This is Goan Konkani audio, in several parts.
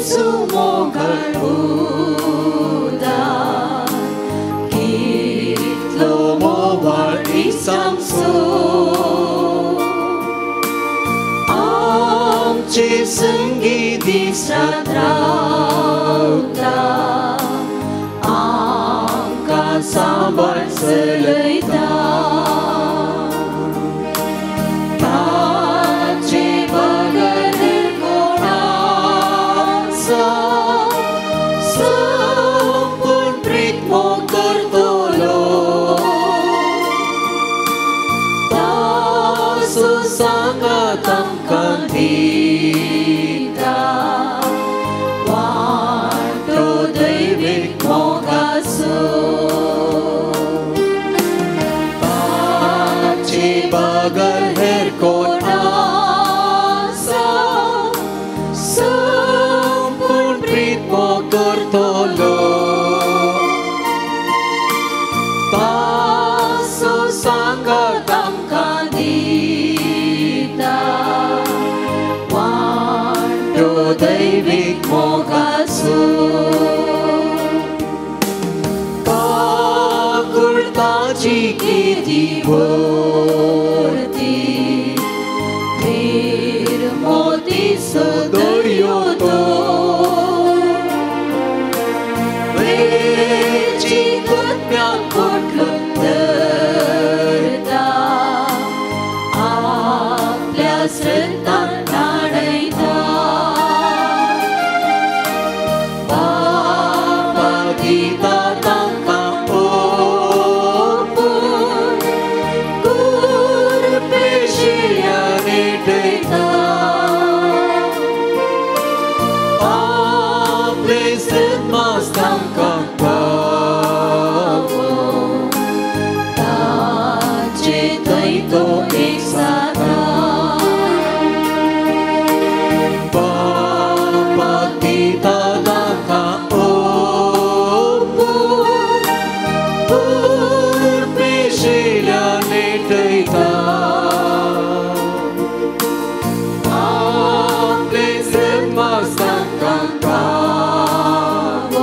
जेजू मोगाळ उदार कितलो मोवाळ इसामसो आमचे संगी दीस रात रावता आमकां सांबाळ चलयता ताचे बगर कोण आसा संपूर्ण प्रीत मोग करतलो ताचो सांगात आमकां दिता वांटो दैवीक मोगाचो ताचे बगर हेर कोण आसा संपूर्ण प्रीत मोग करतलो ताचो सांगात आमकां दिता वांटो दैवीक मोगाचो काकुळताची किती भरती निर्मोतीचो दर्यो तो वेची कुत्म्याक कुटलून धरता आपल्या श्रद्धान न्हाणयता बाबा दिता तांकां ओपून कुरपेशिल्या नेटयता आपले श्रद्धास तांकां पावोवन ताचे थंय तो एक जाता बाबा दिता तांकां ओपून कुरपेशिल्या नेटयता आपले श्रद्धास तांकां पावोवन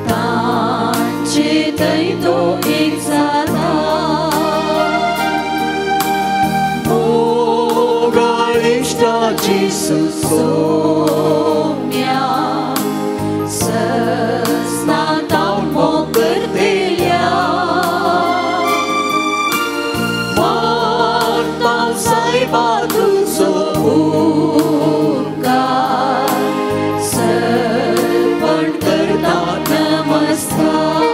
ताचे थंय तो एक जाता मोगाळ इश्टाची सुसोम्या सस्नातावन मोग करतेल्या मानता सायबा तुजो उपकार सर्पण करता नमस्कार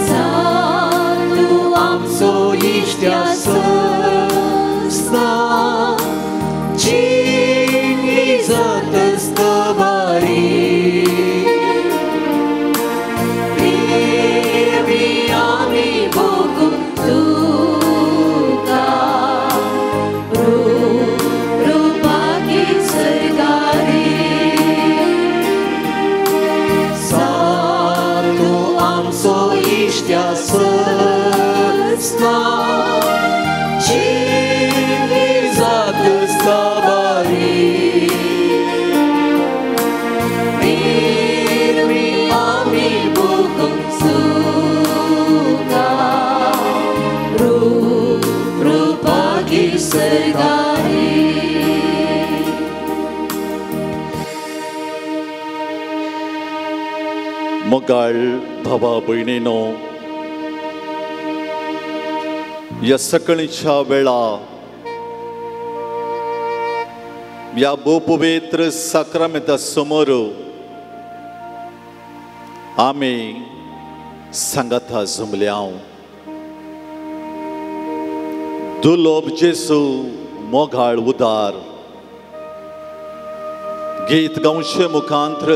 साधू आमचो इश्ट्या सस्ना जिनी जातस्त बारी प्रेमी आमी भोगूं तुका रुपाकी सरकारी साधू आमचो इश्ट्या सस्ना जिनी जातस्त बारी प्रेमी आमी भोगूं तुका रुपाकी सरकारी. मोगाळ भावा भयणीनो, ह्या सकाळच्या वेळा ह्या भोवपवित्र साक्रामेंता समोर आमी सांगाता जमल्या. दुर्लभ जेजू मोगाळ उदार गीत गावचे मुखांत्र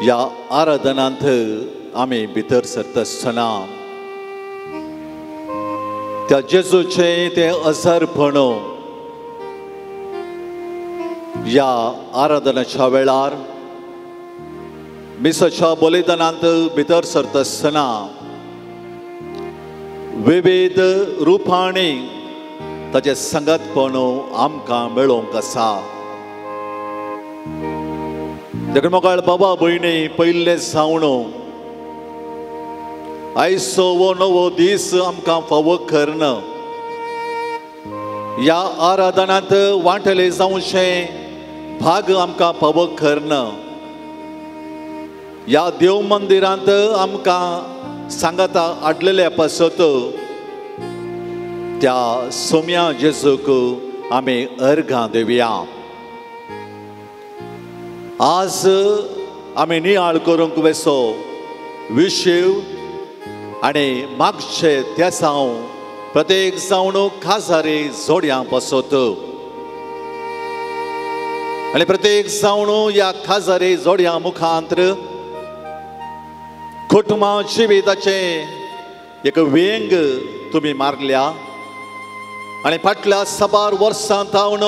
ह्या आराधनांत आमी भितर सरता आसतना त्या जेजूचें तें अजारपण ह्या आराधनाच्या वेळार मिसाच्या बलिदानांत भितर सरता आसतना विविध रुपांनी ताचें संगतपण आमकां मेळोवंक आसा. देखून मोगाळ बाबा भयणी पयले जावन आयचो हो नवो दीस आमकां फावो करून ह्या आराधनांत वांटले जावचें भाग आमकां फावो करून ह्या देव मंदिरांत आमकां सांगाता हाडलेले पासत त्या सोम्या जेजूक आमी अर्घां दिवया. आज आमी नियाळ करूंक वेसो विशीव आनी मागचे तेसांव प्रत्येक जावन खाजारी जोडयां पासत आनी प्रत्येक जावन ह्या खाजारी जोडयां मुखांत्र कुटुंबा जिविताचें एक वेंग तुमी मारल्या आनी फाटल्या साबार वर्सां थावन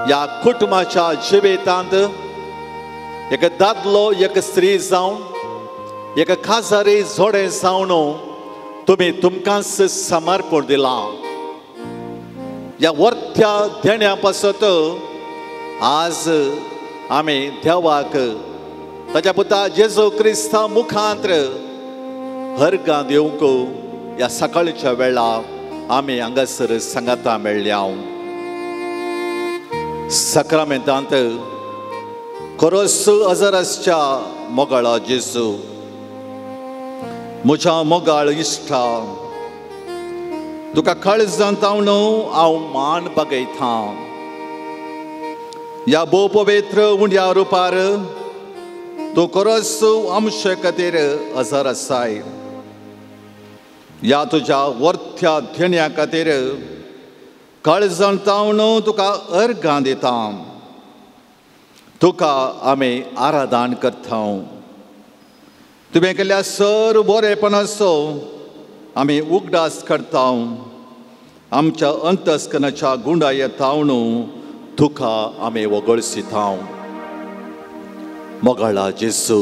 ह्या कुटुंबाच्या जिवितांत एक दादलो एक स्त्री जावन एक खाजारी जोडें जावन तुमी तुमकांच समर्पण दिलां. ह्या वरत्या देण्या पासत आज आमी देवाक ताच्या पुता जेजू क्रिस्ता मुखांत्र हरगां दिवंक ह्या सकाळच्या वेळा आमी हांगासर सांगाता मेळ्ळ्या. साक्रामेंतांत खरोच अजरसच्या मोगाळा जेजू म्हज्या मोगाळ इश्टा तुका काळजांत हांव हांव मान बागयता. ह्या भोव पवित्र उंड्या रुपार तूं खरोच आमचे खातीर अजर आसाय. ह्या तुज्या वरत्या देण्या खातीर काळजांत हांव तुका अर्घां दिता. तुका आमी आराधन करता. तुवें केल्ल्या सर बरेपणाचो आमी उगडास करता. आमच्या अंतस्कनाच्या गुंडाये तावन तुका आमी वगळसिता. मोगाळा जेजू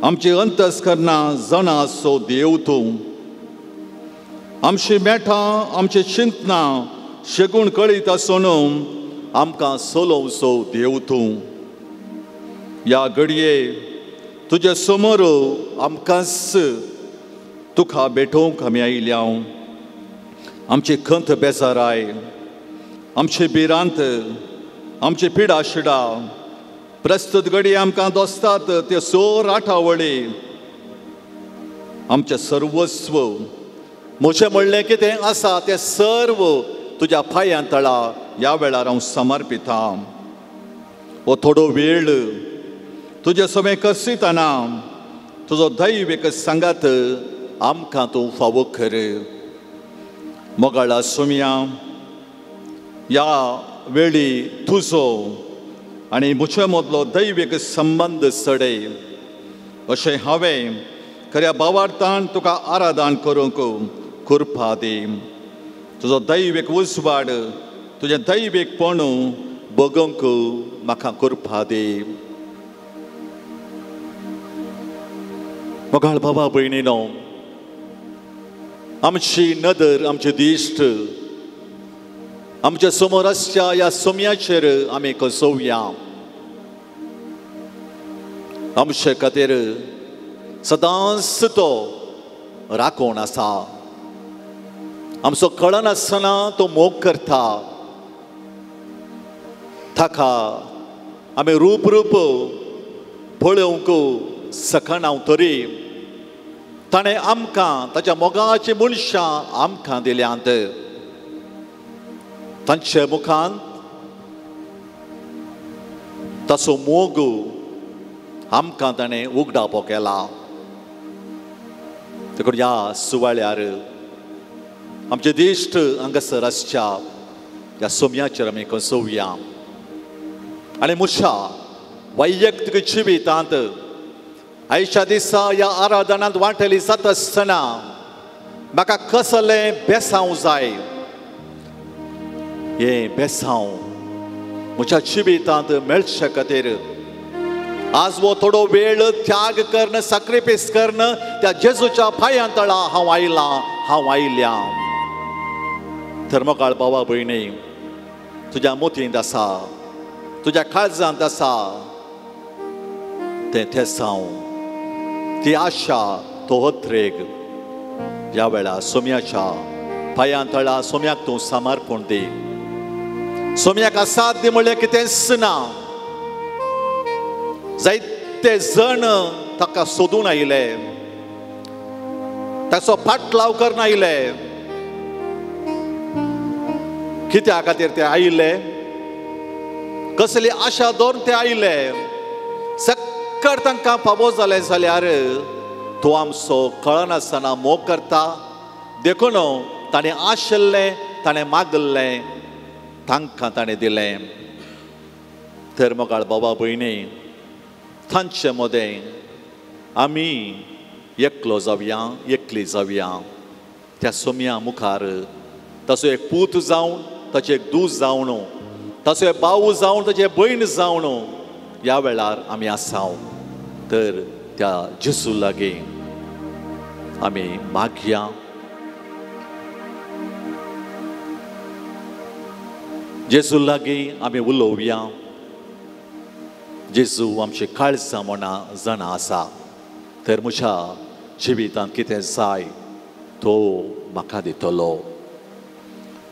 आमची अंतस्करणां जाणासो देव तूं. आमची मेठां आमची चिंतनां शेगूण कळीत आसून आमकां सोलोवचो देव तूं. ह्या घडये तुजे समोर आमकांच तुका भेटोवंक आमी आयल्या. आमची खंत बेजाराय आमची भिरांत आमची पिडा शिडा प्रस्तुत घडये आमकां दोसतात त्यो सोर आठावळी आमचें सर्वस्व म्हजें म्हणलें कितें आसा तें सर्व तुज्या पांयां तळा ह्या वेळार हांव समर्पिता. हो थोडो वेळ तुजे समें कसितना तुजो दैवीक सांगात आमकां तूं फावो कर. मोगाळा सोम्या ह्या वेळी तुजो आनी म्हजे मदलो दैवीक संबंद सडे अशें हांवें खऱ्या भावार्थान तुका आराधन करूंक कृपा दी. तुजो दैवीक उजवाड तुजें दैवीकपण बगोवंक म्हाका कृपा दी. मोगाळ बाबा भयणीनो आमची नदर आमची दिश्ट आमच्या समोर आसच्या ह्या सोम्याचेर आमी कसोवया. आमचे खातीर सदांच तो राखण आसा. आमचो कळनासतना तो मोग करता. ताका आमी रूप रूप पळोवंक शकना तरी ताणें आमकां ताच्या मोगाची मनशां आमकां दिल्यांत. तांचे मुखान ताचो मोग आमकां ताणें उगडापो केला. देखून ह्या सुवाळ्यार आमचे दिश्ट हांगासर आसच्या ह्या सोम्याचेर आमी कसोवया आनी म्हज्या वैयक्तीक जिवितांत आयच्या दिसा ह्या आराधनांत वांटेली जाता आसतना म्हाका कसलें बेसांव जाय. हें बेसांव म्हज्या जिवितांत मेळचे खातीर आज वो थोडो वेळ त्याग करून सॅक्रिफायस करून त्या जेजूच्या पांयां तळा हांव आयलां हांव आयल्या. थर्मोकाळ बाबा भयणी, तुज्या मोतींत आसा, तुज्या काळजांत आसा तें थेसांव, ती आशा, तो हत्रेग. ह्या वेळा सोम्याच्या पांयां तळा सोम्याक तूं समर्पण दी. सोम्याक असाध्य म्हणलें कितेंच ना. जायते जण ताका सोदून आयले, ताचो पाटलाव करून आयले. कित्या खातीर ते आयिल्ले, कसली आशा दवरून ते आयिल्ले, सक्कर तांकां फावो जालें जाल्यार तूं आमचो कळनासतना मोग करता. देखून ताणें आशिल्लें, ताणें मागल्लें, तांकां ताणें दिलें. तर मोगाळ बाबा भयणी, तांचे मदें आमी एकलो जावया, एकली जावया. त्या सोम्या मुखार ताचो एक पूत जावन, ताचें एक दूत जावन, ताचो एक भाव जावन, ताचें भयण जावन ह्या वेळार आमी आसाव. तर त्या जेजू लागीं आमी मागया. जेजू लागीं आमी उलोवया. जेजू आमचे काळजां मनां जाणा आसा. तर म्हज्या जिवितांत कितें जाय तो म्हाका दितलो,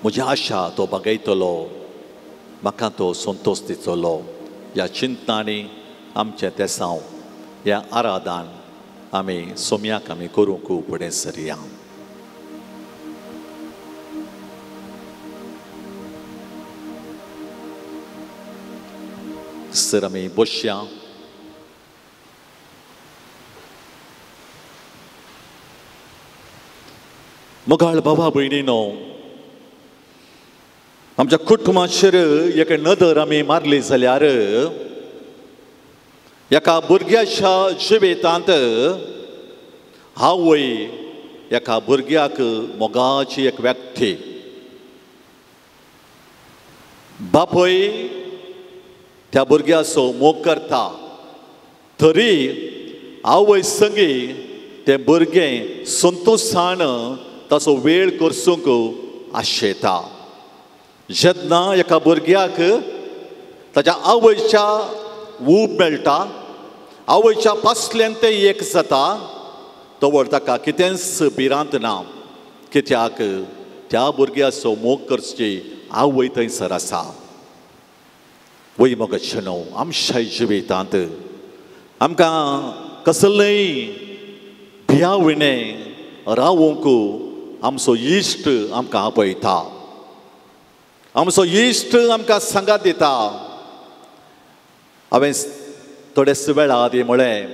म्हजी आशा तो बागयतलो, म्हाका तो संतोश दितलो. ह्या चिंतनांनी आमचें तेसांव, ह्या आराधान आमी सोम्याक आमी करूंक फुडें सरया. सर आमी बसया. मोगाळ बाबा भयणीनो, आमच्या कुटुंबाचेर एक नदर आमी मारली जाल्यार एका भुरग्याच्या जिवितांत आवय एका भुरग्याक मोगाची एक व्यक्ती, बापूय त्या भुरग्याचो मोग करता, तरी आवय संगी तें भुरगें संतोशान ताचो वेळ करसूंक आशेता. जेन्ना एका भुरग्याक ताच्या आवयच्या ऊब मेळटा, आवयच्या पासल्यान तें एक जाता, तवळ ताका कितेंच भिरांत ना. कित्याक त्या भुरग्याचो मोग करची आवय थंयसर आसा. वय मोगाचे न्हू, आमच्या जिवितांत आमकां कसलेय भियाविणें रावूंक आमचो इश्ट आमकां आपयता, आमचो इश्ट आमकां सांगात दिता. हांवें थोडेच वेळा आदीं म्हळें,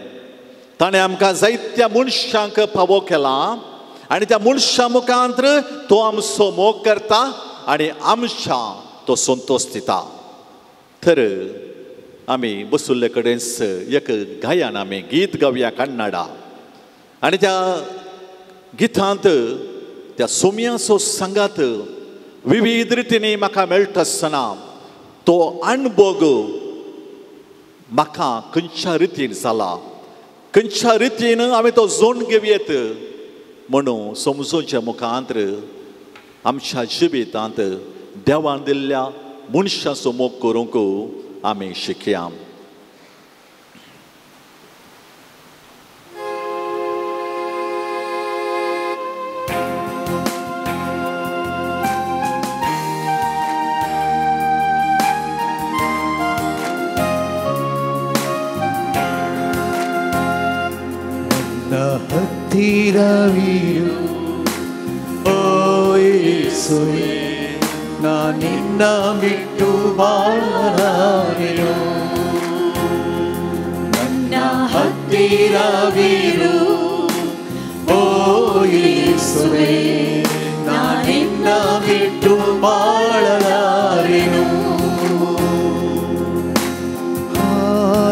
ताणें आमकां जायत्या मनशांक फावो केला आनी त्या मनशां मुखांत तो आमचो मोग करता आनी आमच्या तो संतोश दिता. तर आमी बसुल्ले कडेन एक गायन आमी गीत गावया कन्नडा, आनी त्या गितांत त्या सोम्याचो सांगात विविध रितींनी म्हाका मेळटा आसतना तो अणभोग म्हाका खंयच्या रितीन जाला, खंयच्या रितीन हांवें तो जोड घेवयेत म्हणून समजूच्या मुखांत आमच्या जिवितांत देवान दिल्ल्या मनशाचो मोग करूंक आमी शिकया. ಹತ್ತಿರವಿರು ಓ ಯೇಸುವೇ, ನಾ ನಿನ್ನ ಬಿಟ್ಟು ಬಾಳಲಾರೆನು. ನನ್ನ ಹತ್ತಿರವಿರು ಓ ಯೇಸುವೇ, ನಾ ನಿನ್ನ ಬಿಟ್ಟು ಬಾಳಲಾರೆನು.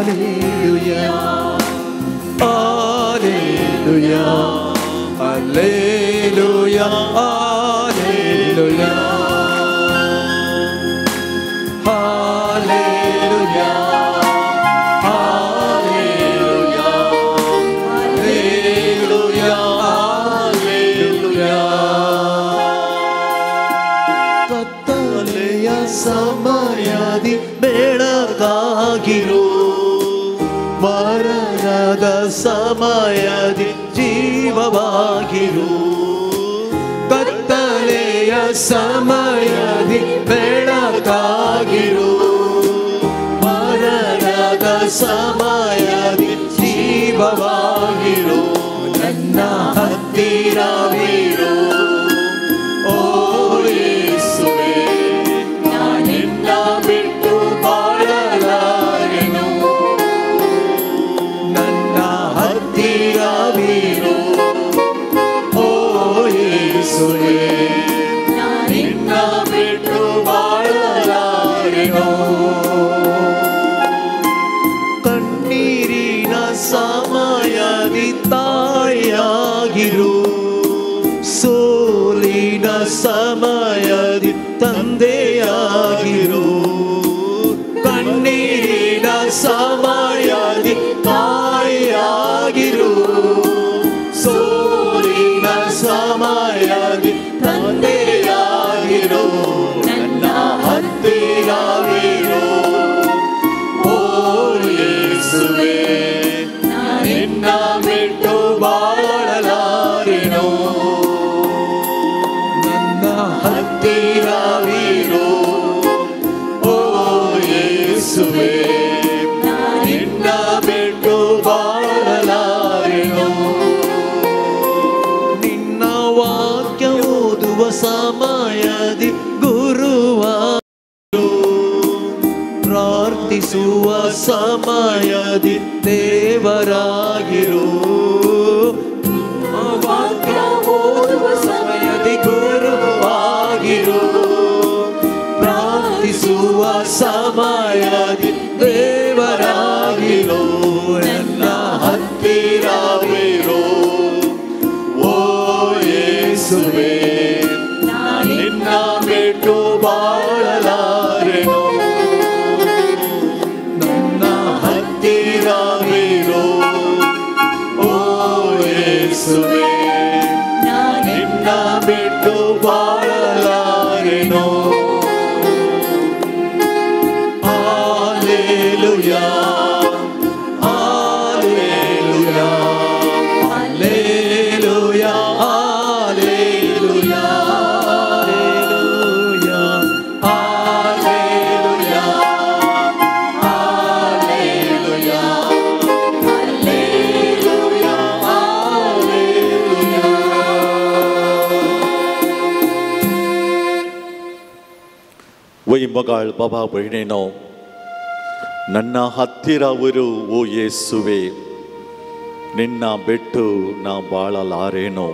Hallelujah, hallelujah, hallelujah, hallelujah, hallelujah, hallelujah, hallelujah, hallelujah. ಸಮಯದಿ ಬೆಳಕಾಗಿರು, ಮರಣದ ಸಮಯದಿ ಜೀವವಾಗಿರು. ಕತ್ತಲೆಯ ಸಮಯದಿ ಬೆಳಕಾಗಿರು, ಮರಣದ ಸಮಯದಿ ಜೀವವಾಗಿರು. ನನ್ನ ಹತ್ತಿರವಿರು ಓ ಯೇಸುವೇ, ನಾನಿನ್ನ ಬಿಟ್ಟು ಬಾಳಲಾರೆನು. ನನ್ನ ಹತ್ತಿರವಿರು ಓ ಯೇಸುವೇ, ನಿನ್ನ ಬಿಟ್ಟು ಬಾಳಲಾರೆನು. ಕಣ್ಣೀರಿನ ಸಮಯದಿ ತಾಯಿಯಾಗಿರು, ಸೋಲಿನ ಸಮಯದಿ ತಂದೆಯಾಗಿರು. ಕಣ್ಣೀರಿನ ಸಮಯದಿ ತಾಯಿಯಾಗಿರು, ಸೋಲಿನ ಸಮಯದಿ ತಂದೆಯಾಗಿರು. ನನ್ನ ಹತ್ತಿರವಿರು ಓ ಯೇಸುವೇ, ನಿನ್ನ ಬಿಟ್ಟು ಬಾಳಲಾರೆನು. ನನ್ನ ಹತ್ತಿರವಿರು ಓ ಯೇಸುವೇ, ನಿನ್ನ ಬಿಟ್ಟು ಬಾಳಲಾರೆನು. ನಿನ್ನ ವಾಕ್ಯ ಓದುವ ಸಮಯದಿ ಗುರುವಾರು, ಪ್ರಾರ್ಥಿಸುವ ಸಮಯದಿ ದೇವರಾಗಿರು. ವಾಕ್ಯ ಓದುವ ಸಮಯದಿ ಗುರುವಾಗಿರು, ಪ್ರಾರ್ಥಿಸುವ ಸಮಯದಿ ದೇವರಾಗಿರು. ನನ್ನ ಹತ್ತಿರವಿರು ಓ ಯೇಸುವೇ, ನಿನ್ನ ಬಿಟ್ಟು ಬಾಳಲಾರೆನು. ನನ್ನ ಹತ್ತಿರವಿರು ಓ ಯೇಸುವೇ, ನಿನ್ನ ಬಿಟ್ಟು ಬಾಳಲಾರೆನು. Hallelujah, hallelujah, hallelujah, hallelujah, hallelujah, hallelujah, hallelujah, hallelujah. वय मगाळ बाबा भयणीनो, ನನ್ನ ಹತ್ತಿರವಿರು ಓ ಯೇಸುವೆ, ನಿನ್ನ ಬಿಟ್ಟು ನಾ ಬಾಳಲಾರೇನೋ.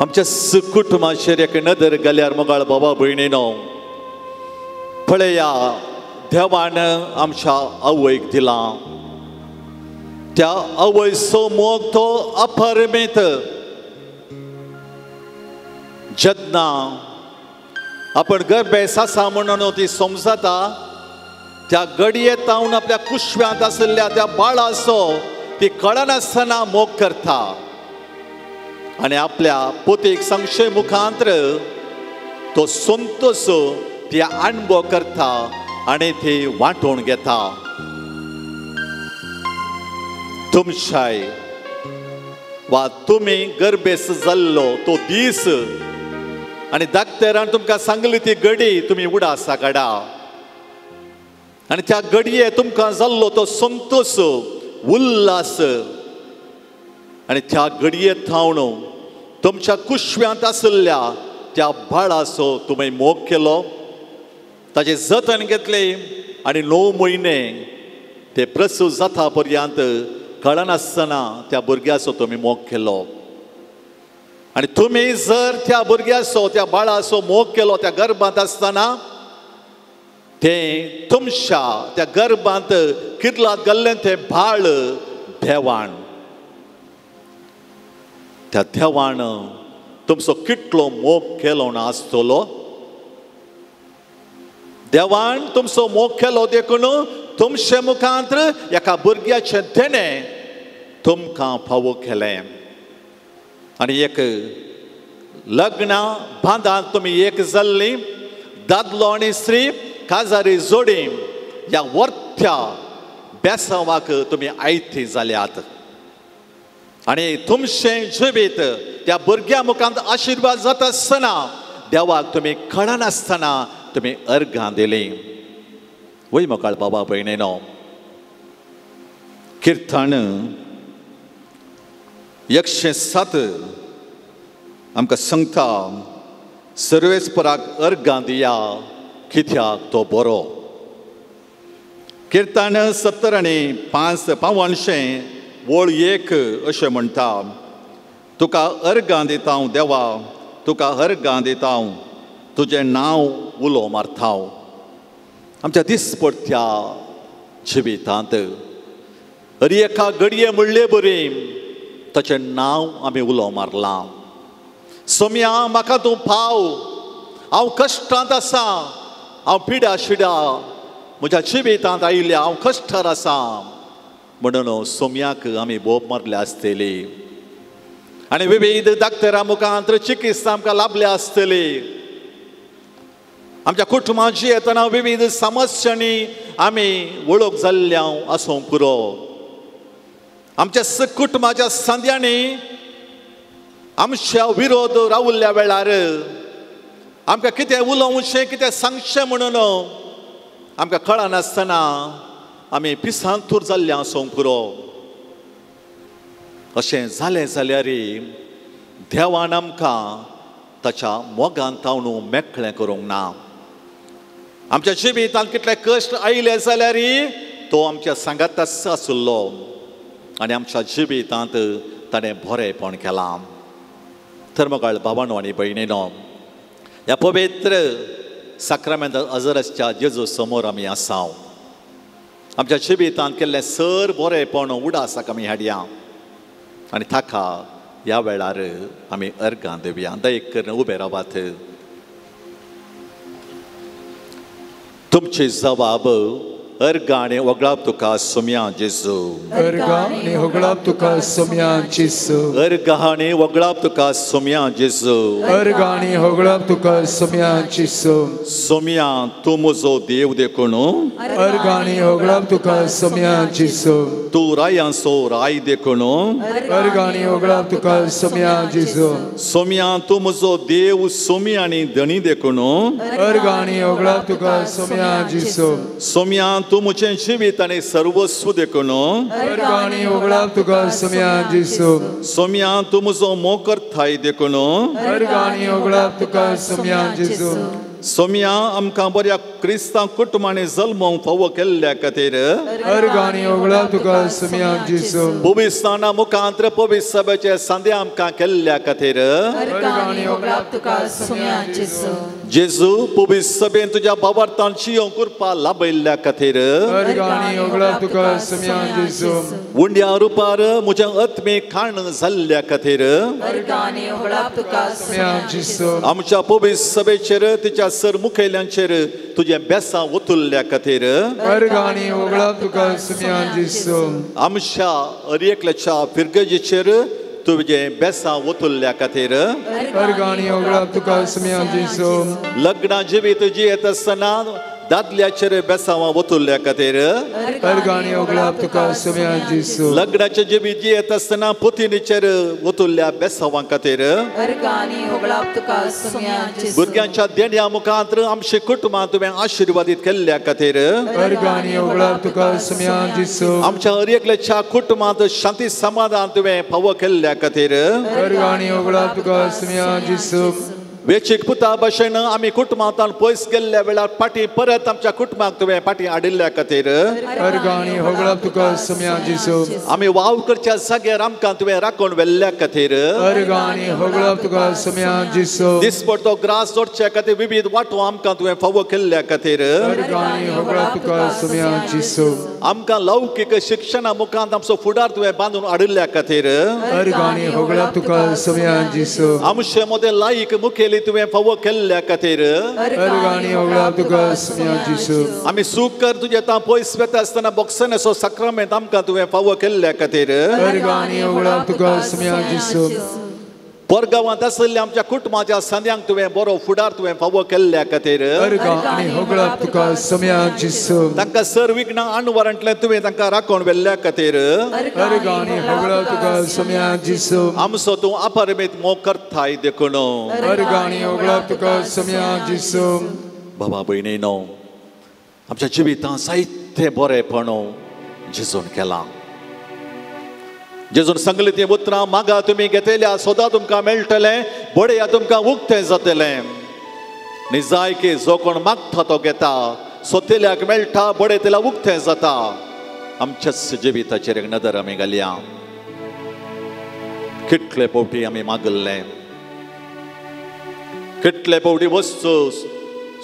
आमच्या कुटुंबाचेर एक नदर घाल्यार मगाळ बाबा भयणीनो, पळया देवान आमच्या आवयक दिला. त्या आवयचो मोग तो अपरिमेत. जेन्ना आपण गर्भेस आसा म्हणून ती समजता, त्या घडये तावन आपल्या कुशव्यांत आशिल्ल्या त्या बाळाचो ती कळनासतना मोग करता आनी आपल्या पोतीक संशय मुखांत्र तो संतोष ती अणभव करता आनी ती वांटून घेता. तुमच्याय वा तुमी गर्भेस जाल्लो तो दीस आनी डाक्टरान तुमकां सांगली ती घडी तुमी उडासा काडा आनी त्या घडये तुमकां जाल्लो तो संतोष उल्हास आनी त्या घडये थावन तुमच्या कुशव्यांत आशिल्ल्या त्या बाळाचो तुमी मोग केलो, ताचें जतन घेतलें आनी 9 म्हयने ते प्रसूत जाता पर्यंत कळनासतना त्या भुरग्याचो तुमी मोग केलो. आनी तुमी जर त्या भुरग्याचो त्या बाळाचो मोग केलो त्या गर्भांत आसतना, ते तुमच्या त्या गर्भांत किर्लात घाल्लें तें बाळ देवान, त्या देवान तुमचो कितलो मोग केलो ना आसतलो. देवान तुमचो मोग केलो देखून तुमचे मुखांत एका भुरग्याचें देणें तुमकां फावो केलें. आनी एक लग्न बांदांत तुमी एक जाल्लीं, दादलो आनी स्त्री काजारी जोडी ह्या वर्थ्या बेसांवाक तुमी आयती जाल्यात आनी तुमचें जिवीत त्या भुरग्या मुखांत आशिर्वाद जाता आसतना देवाक तुमी कळनासतना तुमी अर्घां दिलीं. वय मोकाळ बाबा भयणीनो, किर्तन 107 आमकां सांगता सर्वेस्पराक अर्घां दिया कित्याक तो बरो. किर्तन 70 आणि 5 वळ 1 अशें म्हणटा, तुका अर्घां दिता हांव देवा, तुका अर्घां दिता हांव, तुजें नांव उलो मारता हांव. आमच्या दिसपडत्या जिवितांत हर एका घडये म्हणले बरी ताचें नांव आमी उलो मारलां. सोम्या म्हाका तूं पाव, हांव कश्टांत आसा, हांव पिड्या शिड्या म्हज्या जिवितांत आयिल्ल्या हांव कश्टार आसा म्हणून सोम्याक आमी बोब मारल्या आसतली आनी विविध डाक्टरा मुखांत चिकित्सा आमकां लाभल्या आसतली. आमच्या कुटुंबाची येतना विविध समस्यांनी आमी वळख जाल्ल्या आसूंक पुरो. आमच्या कुटुंबाच्या सांद्यांनी आमच्या विरोध रावल्ल्या वेळार आमकां कितें उलोवचें कितें सांगचें म्हणून आमकां कळनासतना आमी पिसांतूर जाल्ल्या आसूंक पुरो. अशें जालें जाल्यार देवान आमकां ताच्या मोगान तावन मेकळें करूंक ना. आमच्या जिवितांत कितले कश्ट आयले जाल्यार तो आमच्या सांगाताच आशिल्लो आनी आमच्या जिवितांत ताणें बरेंपण केलां. तर मोगाळ भावानो आनी भयणीनो, ह्या पवित्र साक्रामेंत अजरसच्या जेजू समोर आमी आसा. आमच्या जिवितांत केल्लें सर बरेंपण उडासाक आमी हाडया आनी ताका ह्या वेळार आमी अर्घां दिवया. दयेक करून उबे रावात. तुमची जबाब अर्घां आनी वगळाप तुका सोम्या जेजू, अर्घां आनी होगळाप तुका सोम्या जेजू, अर्घां आनी वगळाप तुका सोम्या जेजू, अर्घां आनी होगळाप तुका सोम्या जेजू. सोम्या तूं म्हजो देव देखून अर्घां आनी होगळाप तुका सोम्या जेजू, तूं रायांचो राय देखून अर्घां आनी होगळाप तुका सोम्या जेजू. सोम्या तूं म्हजो देव सोम्या आनी धणी देखून अर्घां आनी होगळाप तुका सोम्या जेजू. सोम्या तूं म्हजें जिवीत आनी सर्वस्व देखून अर्घां आनी होगळाप तुका सोम्या जेजू. सोम्या तूं म्हजो मोग करताय देखून अर्घां आनी होगळाप तुका सोम्या जेजू. सोम्या आमकां बऱ्या क्रिस्तांव कुटुंबांनी जल्मोंक फावो केल्ल्या खातीर अर्घां आनी होगळाप तुका सोम्या जेजू. पवित्रस्नाना मुखांत पवित्र सभेचे सांदे आमकां केल्ल्या खातीर अर्घां आनी होगळाप तुका सोम्या जेजू. जेजू पवित्र सभेन तुज्या भावार्थान शियोंक कृपा लाभयल्ल्या खातीर अर्घां आनी होगळाप तुका सोम्या जेजू. उंड्या रुपार म्हजें आत्मीक खाण जाल्ल्या खातीर अर्घां आनी होगळाप तुका सोम्या जेजू. आमच्या पवित्र सभेचेर तिच्या सर मुखेल्यांचेर तुजें बेसां ओतुल्ल्या खातीर अर्घां आनी होगळाप तुका सोम्या जेजू. आमच्या हर एकल्याच्या फिरगजेचेर तुजें बेसां ओतुल्ल्या खातीर अर्घां आनी होगळाप तुका सोम्या जेजू. लग्ना जिवीत जियेत आसतना दादल्याचेर बेसांवां ओतुल्ल्या खातीर अर्घां आनी होगळाप तुका सोम्या जेजू. लग्नाचे जिवीत जियेत आसतना पुतिनीचेर ओतुल्ल्या बेसांवां खातीर अर्घां आनी होगळाप तुका सोम्या जेजू. भुरग्यांच्या देण्या मुखांत आमचे कुटुंबां तुवें आशिर्वादीत केल्ल्या खातीर अर्घां आनी होगळाप तुका सोम्या जेजू. आमच्या हर एकल्याच्या कुटुंबांत शांती समाधान तुवें फावो केल्ल्या खातीर अर्घां आनी होगळाप तुका सोम्या जेजू. वेचीक पुता भशेन आमी कुटुंबांतल्यान पयस गेल्ल्या वेळार फाटीं परत आमच्या कुटुंबाक तुवें फाटीं हाडिल्ल्या खातीर अर्घां आनी होगळाप तुका सोम्या जेजू. आमी वावर करच्या जाग्यार आमकां तुवें राखून व्हेल्ल्या खातीर अर्घां आनी होगळाप तुका सोम्या जेजू. दिसपडतो ग्रास जोडच्या खातीर विविध वांटो आमकां तुवें फावो केल्ल्या खातीर अर्घां आनी होगळाप तुका सोम्या जेजू. आमकां लौकीक शिक्षणा मुखांत आमचो फुडार तुवें बांदून हाडिल्ल्या खातीर अर्घां आनी होगळाप तुका सोम्या जेजू. आमचे मदें लायक मुखेली तुवें फावो केल्ल्या खातीर अर्घां आनी होगळाप तुका सोम्या जेजू. आमी सूख कर तुजें तां पयस वेता आसतना बोक्सनाचो साक्रामेंत आमकां तुवें फावो केल्ल्या खातीर अर्घां आनी होगळाप तुका सोम्या जेजू. बोरगांवांत आशिल्ल्या आमच्या कुटुंबाच्या संद्यांक तुवें बरो फुडार तुवें फावो केल्ल्या खातीर अर्गां आनी होगळप तुका सोम्या जेजू. तांकां सर विघ्नां आणवारांतल्यान तुवें तांकां राखून व्हेल्ल्या खातीर अर्गां आनी होगळप तुका सोम्या जेजू. आमचो तूं अपरिमीत मोग करताय देखून अर्गां आनी होगळप तुका सोम्या जेजू. बाबा भयणीनो, आमच्या जिवितांत जायते बरेपण जेजून केलां. जेजून सांगलें तीं उतरां मागा तुमी घेतल्या, सोदा तुमकां मेळटलें, बडया तुमकां उक्तें जातलें. निजायकी जो कोण मागता तो घेता, सोतेल्याक मेळटा, बडयतल्याक उक्तें जाता. आमच्याच जिविताचेर एक नदर आमी घालया. कितले फावटी आमी मागल्लें, कितले फावटी वस्तू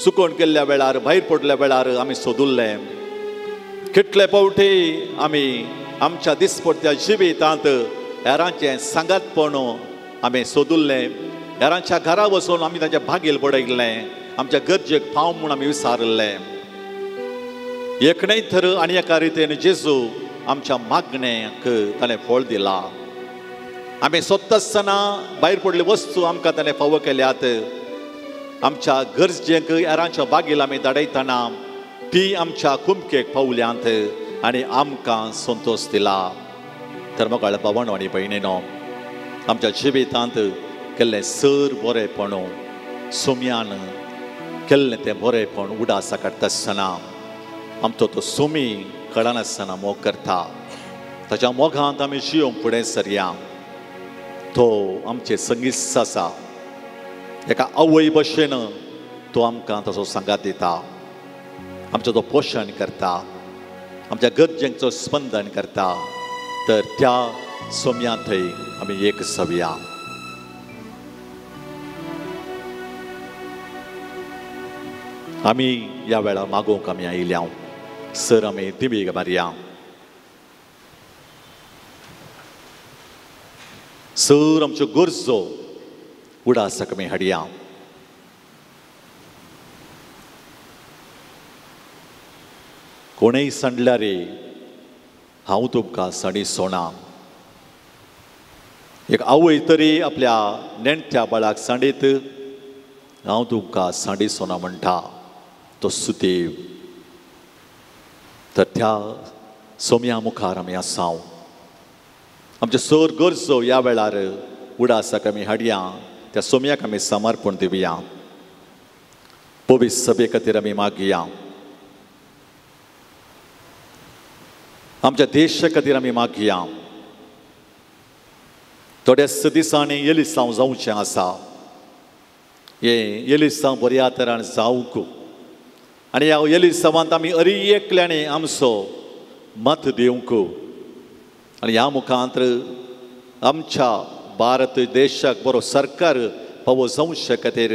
सुकोवन केल्ल्या वेळार, भायर पडल्या वेळार आमी सोदुल्लें. कितले फावटी आमी आमच्या दिसपडत्या जिवितांत हेरांचें सांगातपण आमी सोदुल्लें, हेरांच्या घरा वचून आमी तांच्या भागील बडयल्लें, आमच्या गरजेक फाव म्हूण आमी विसारिल्लें. एक न्हय तर आनी एका रितीन जेजू आमच्या मागण्याक ताणें फळ दिलां. आमी सोदता आसतना भायर पडल्यो वस्तू आमकां ताणें फावो केल्यात. आमच्या गरजेक हेरांच्या बागील आमी धाडयतना ती आमच्या कुमकेक पावल्यांत आनी आमकां संतोश दिला. तर मोगाळ बाबांनो आनी भयणीनो, आमच्या जिवितांत केल्लें सर बरेपण सोम्यान केल्लें तें बरेपण उडासा काडटा आसतना आमचो तो सोमी कळनासतना मोग करता. ताच्या मोगांत आमी जियोंक फुडें सरया. तो आमचे संगीत आसा. एका आवय भशेन तो आमकां तसो सांगात दिता, आमचो तो पोशण करता, आमच्या गरजेंचो स्पंदन करता. तर त्या सोम्या थंय आमी एक जावया. आमी ह्या वेळार मागोवंक आमी आयिल्ल्या सर आमी दिमी मारया. सर आमच्यो गरजो उडासाक आमी हाडया. कोणूय सांडल्यार हांव तुमकां साडी सोणा. एक आवय तरी आपल्या नेणट्या बाळाक सांडीत हांव तुमकां साडी सोना म्हणटा तो सुदेव. तर त्या सोम्या मुखार आमी आसा. आमच्यो सर गरजो ह्या वेळार उडासाक आमी हाडया. त्या सोम्याक आमी समर्पण दिवया. पवित्र सभे खातीर आमी मागया. आमच्या देशा खातीर आमी मागया. थोड्याच दिसांनी एलिसांव जावचें आसा. हें एलिसांव बऱ्या तरान जावंक आनी ह्या एलिसांवांत आमी अरी एकल्याने आमचो मत दिवंक आनी ह्या मुखांत आमच्या भारत देशाक बरो सरकार पावो जावचे खातीर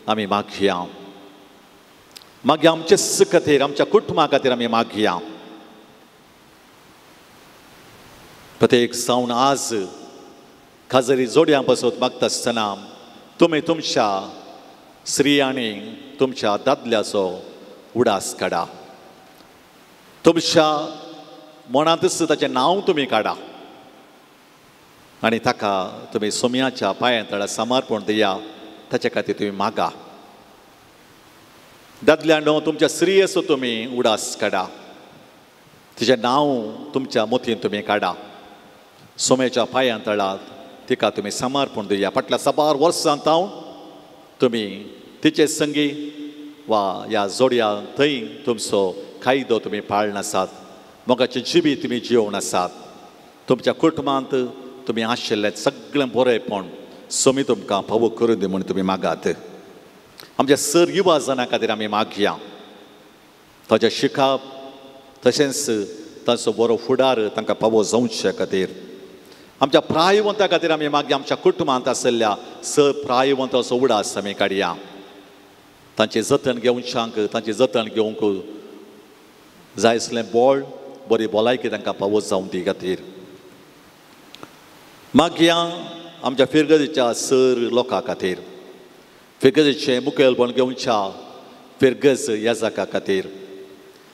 आमी मागया. मागीर आमचेच खातीर, आमच्या कुटुंबा खातीर आमी मागया. प्रत्येक जावन आज खाजरी जोडयां पासत मागता आसतना तुमी तुमच्या स्त्रियांनी तुमच्या दादल्याचो उडास काडा. तुमच्या मनांतच ताचें नांव तुमी काडा आनी ताका तुमी सोम्याच्या पांयां तळा समर्पण दिया. ताच्या खातीर तुमी मागा. दादल्यानो तुमच्या स्त्रियेचो तुमी उडास काडा. तिचें नांव तुमच्या मोतीन तुमी काडा. सोम्याच्या पांयां तळा तिका तुमी समर्पण दिया. फाटल्या साबार वर्सांत हांव तुमी तिचे संगी वा ह्या जोडया थंय तुमचो कायदो तुमी पाळनासात, मोगाचे जिबी तुमी जियोवन आसात. तुमच्या कुटुंबांत तुमी आशिल्लें सगळें बरेंपण सोमी तुमकां फावो करून दी म्हूण तुमी मागात. आमच्या सर युवा जाणां खातीर आमी मागया. ताचें शिकप तशेंच ताचो बरो फुडार तांकां फावो जावचे खातीर. आमच्या प्रायवंता खातीर आमी मागया. आमच्या कुटुंबांत आशिल्ल्या सर प्रायवंताचो उडास आमी काडया. तांचें जतन घेवच्यांक, तांचें जतन घेवंक जाय आसलें बळ, बरी भलायकी तांकां फावो जावं दी खातीर मागया. आमच्या फिरगजेच्या सर लोकां खातीर, फिरगजेचें मुखेलपण घेवच्या फिरगज याजका खातीर,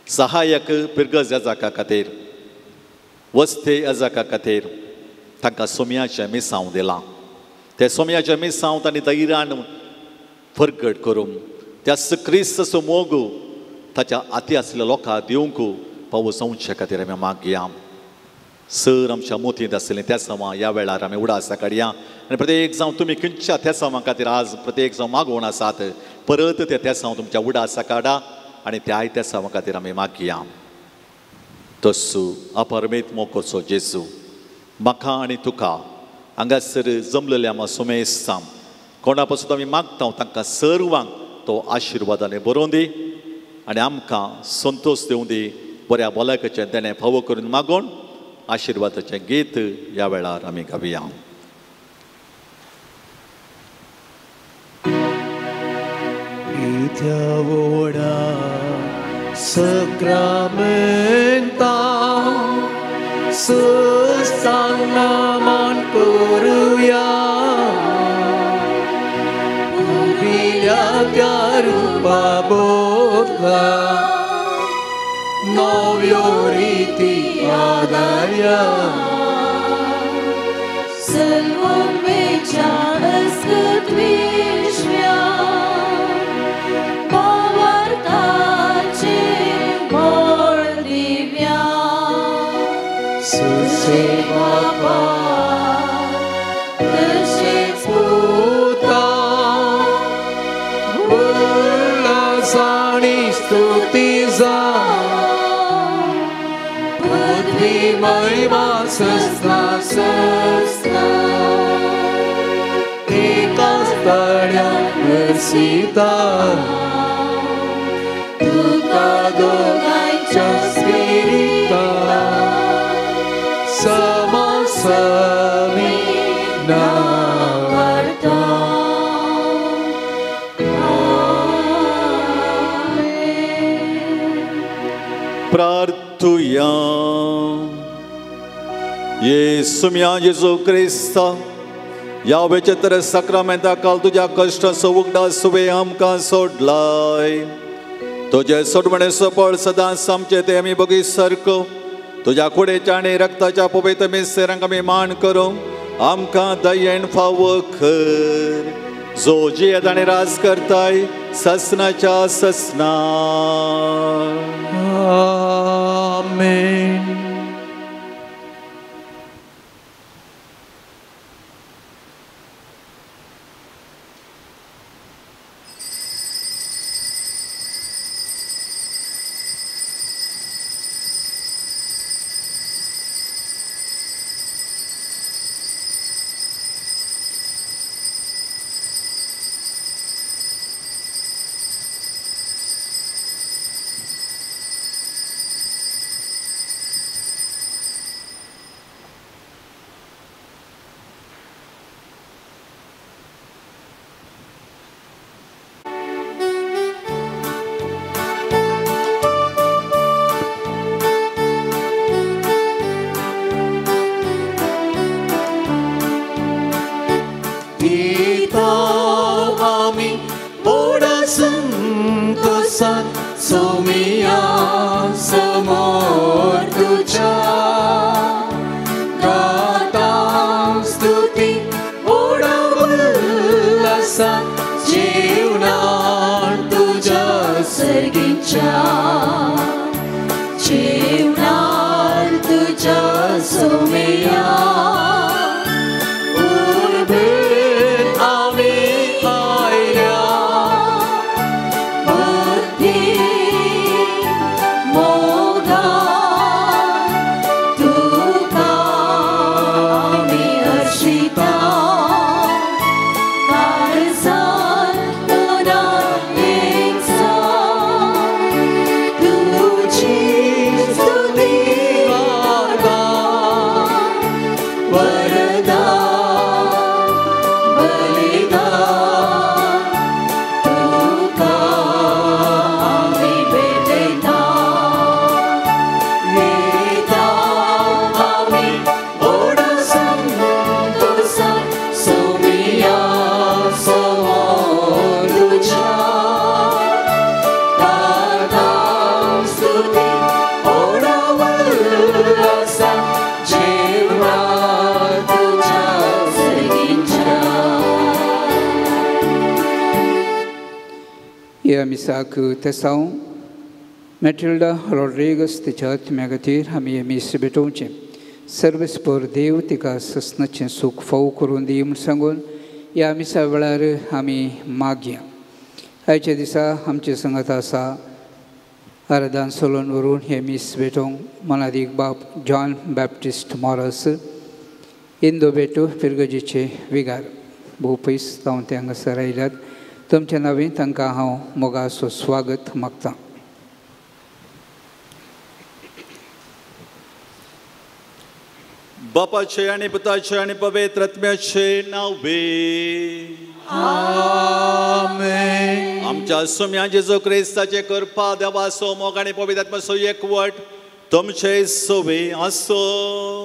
सहायक फिरगज याजका खातीर, वस्ते याजका खातीर तांकां सोम्याचें मिसांव दिलां. त्या सोम्याच्या मिसांव तांणी धैर्यान फरगट करूंक त्या क्रिस्ताचो मोग ताच्या आती आसलेल्या लोकांक दिवंक पावो जावचे खातीर आमी मागया. सर आमच्या मोतींत आसलें त्या समा ह्या वेळार आमी उडासा काडया आनी प्रत्येक जावं तुमी खंयच्या त्या समा खातीर आज प्रत्येक जावं मागोवन आसात परत त्या त्या साव तुमच्या उडासा काडा आनी त्याय त्या समा खातीर आमी मागया. तस्सू अपरमेत मोकोचो जेजू म्हाका आनी तुका हांगासर जमलेल्या आमा सुमेस्तां कोणा पासून आमी मागता तांकां सर्वांक तो आशिर्वादान बरोवन दी आनी आमकां संतोश दिवं दी. बऱ्या भलायकेचें देणें फावो करून मागोवन आशिर्वादाचें गीत ह्या वेळार आमी गावया. इत्या व्हडा सक्रामेंता सुस्तांग मान करुया उबिल्या त्या रुपा बोतला नव्यो रीती आदार्या सलवमेच्या अस्कत विश्व्या भावार्थाचे बळ दिव्या सुसेवा तशेंच पुता उल्हासानी स्तुती जा पृथ्वी महिमा सस्ना सस्ना एकाच तळ्या वरसीता तुका दोगांयच्या स्पिरिता समासमी नावार्ता. प्रार्थुया. येसुम्या जेजू क्रिस्ता ह्या वेचेतर साक्रामेंता काल तुज्या कश्टाचो उगडास सुवे आमकां सोडलाय. तुजे सोडवणेचो फळ सदांच आमचे ते आमी बगी सारको तुज्या कुडेच्या आनी रक्ताच्या पवित्र मिस्तेरांक आमी मान करूंक आमकां दयेन फावो कर. जो जियेत आनी राज करताय ससनाच्या ससना. आमेन. सोमिया समोर तुझ्या गाता स्तुती ओढवलसा जीवनान तुझ्या सर्गीच्या जीवनान तुझ्या सोमिया उर्बेन आमी आयल्या बुद्धी मोगा तुका आमी अर्शिता काळजान मनान एकसार ह्या मिसाक तेसांव मॅटिल्डा रॉड्रिगस तिच्या आत्म्या खातीर आमी हें मीस भेटोवचें. सर्वेस्पर देव तिका ससनाचें सूख फावो करून दी म्हूण सांगून ह्या मिसा वेळार आमी मागया. आयच्या दिसा आमचे संगत आसा आराधन सोलोन व्हरून हें मीस भेटोवंक मनादीक बाप जॉन बॅप्टिस्ट मॉरस इंदो बेटू फिरगजीचे विगार भोव पयस जावन ते हांगासर आयल्यात. तुमच्या नांवान तांकां हांव मोगाचो स्वागत मागतां. बापाचे आनी पुताचे आनी पवित्र आत्म्याचे नांवे आमेन. आमच्या सुम्या जेजू क्रिस्ताचे कृपा देवाचो मोग आनी पवित्र आत्म्याचो एकवट तुमचे सोवे आसो.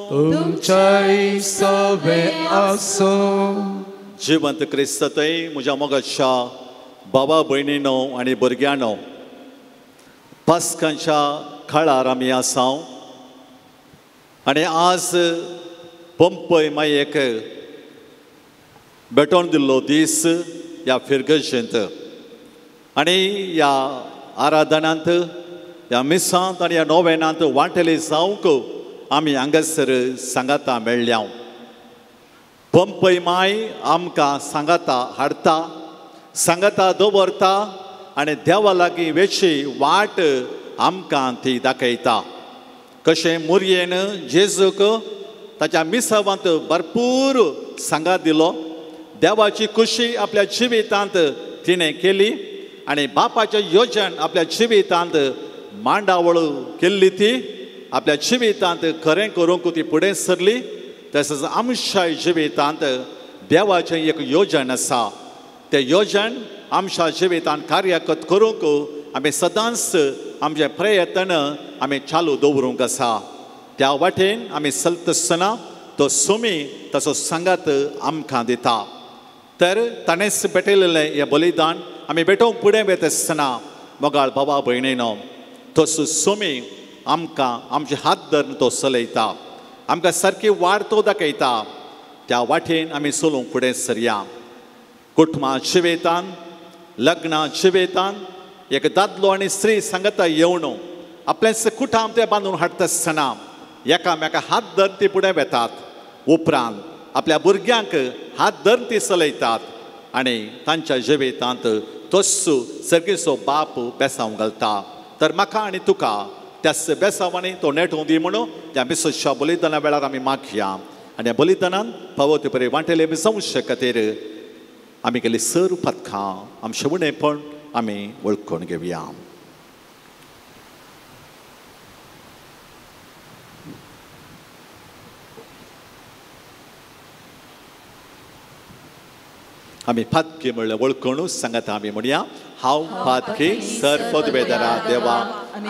तुमच्याय सोवे आसो. जिवंत क्रिस्त थंय म्हज्या मोगाच्या बाबा भयणीनो आनी भुरग्यांनो, पास्कांच्या काळार आमी आसा आनी आज पंपय मायेक भेटोवन दिल्लो दीस ह्या फिरगजेंत आनी ह्या आराधनांत ह्या मिसांत आनी ह्या नोवेनांत वांटेले जावंक आमी हांगासर सांगाता मेळ्ळ्या. पंपय माय आमकां सांगाता हाडटा, सांगाता दवरता आनी देवा लागीं वेची वाट आमकां ती दाखयता. कशें मुरयेन जेजूक ताच्या मिसावांत भरपूर सांगात दिलो, देवाची खुशी आपल्या जिवितांत तिणें केली आनी बापाचें योजन आपल्या जिवितांत मांडावळ केल्ली ती आपल्या जिवितांत खरें करूंक ती फुडें सरली. तशेंच आमच्या जिवितांत देवाचें एक योजन आसा, तें योजन आमच्या जिवितांत कार्यगत करूंक आमी सदांच आमचें प्रयत्न आमी चालू दवरूंक आसा. त्या वाटेन आमी चलता आसतना तो सुमी ताचो सांगात आमकां दिता. तर ताणेंच भेटयलेलें हें बलिदान आमी भेटोवंक फुडें वता आसतना मोगाळ बाबा भयणीनो, तो सुमी आमकां आमचे हात धरून तो चलयता, आमकां सारकी वाट तो दाखयता. त्या वाटेन आमी चलूंक फुडें सरया. कुटुंबां जिवितान, लग्नां जिवितान एक दादलो आनी स्त्री सांगता येवन आपलेंच कुटाम ते बांदून हाडटा आसतना एकामेका हात धरून ती फुडें वेतात. उपरांत आपल्या भुरग्यांक हात धरून ती चलयतात आनी तांच्या जिवितांत तोच सर्गीचो बाप बेसांव घालता. तर म्हाका आनी तुका त्याच बेसांवांनी तो नेटोवं दी म्हणून त्या मिसोच्या बलिदाना वेळार आमी मागया आनी ह्या बलिदानान फावो ते बरे वांटेले जावचे खातीर आमी केल्ली सर पथकां आमचें उणेपण आमी वळखून घेवया. आमी पातकी म्हणल्यार वळखून सांगता आमी म्हणया, हांव पातकी सर पदवेदारा देवा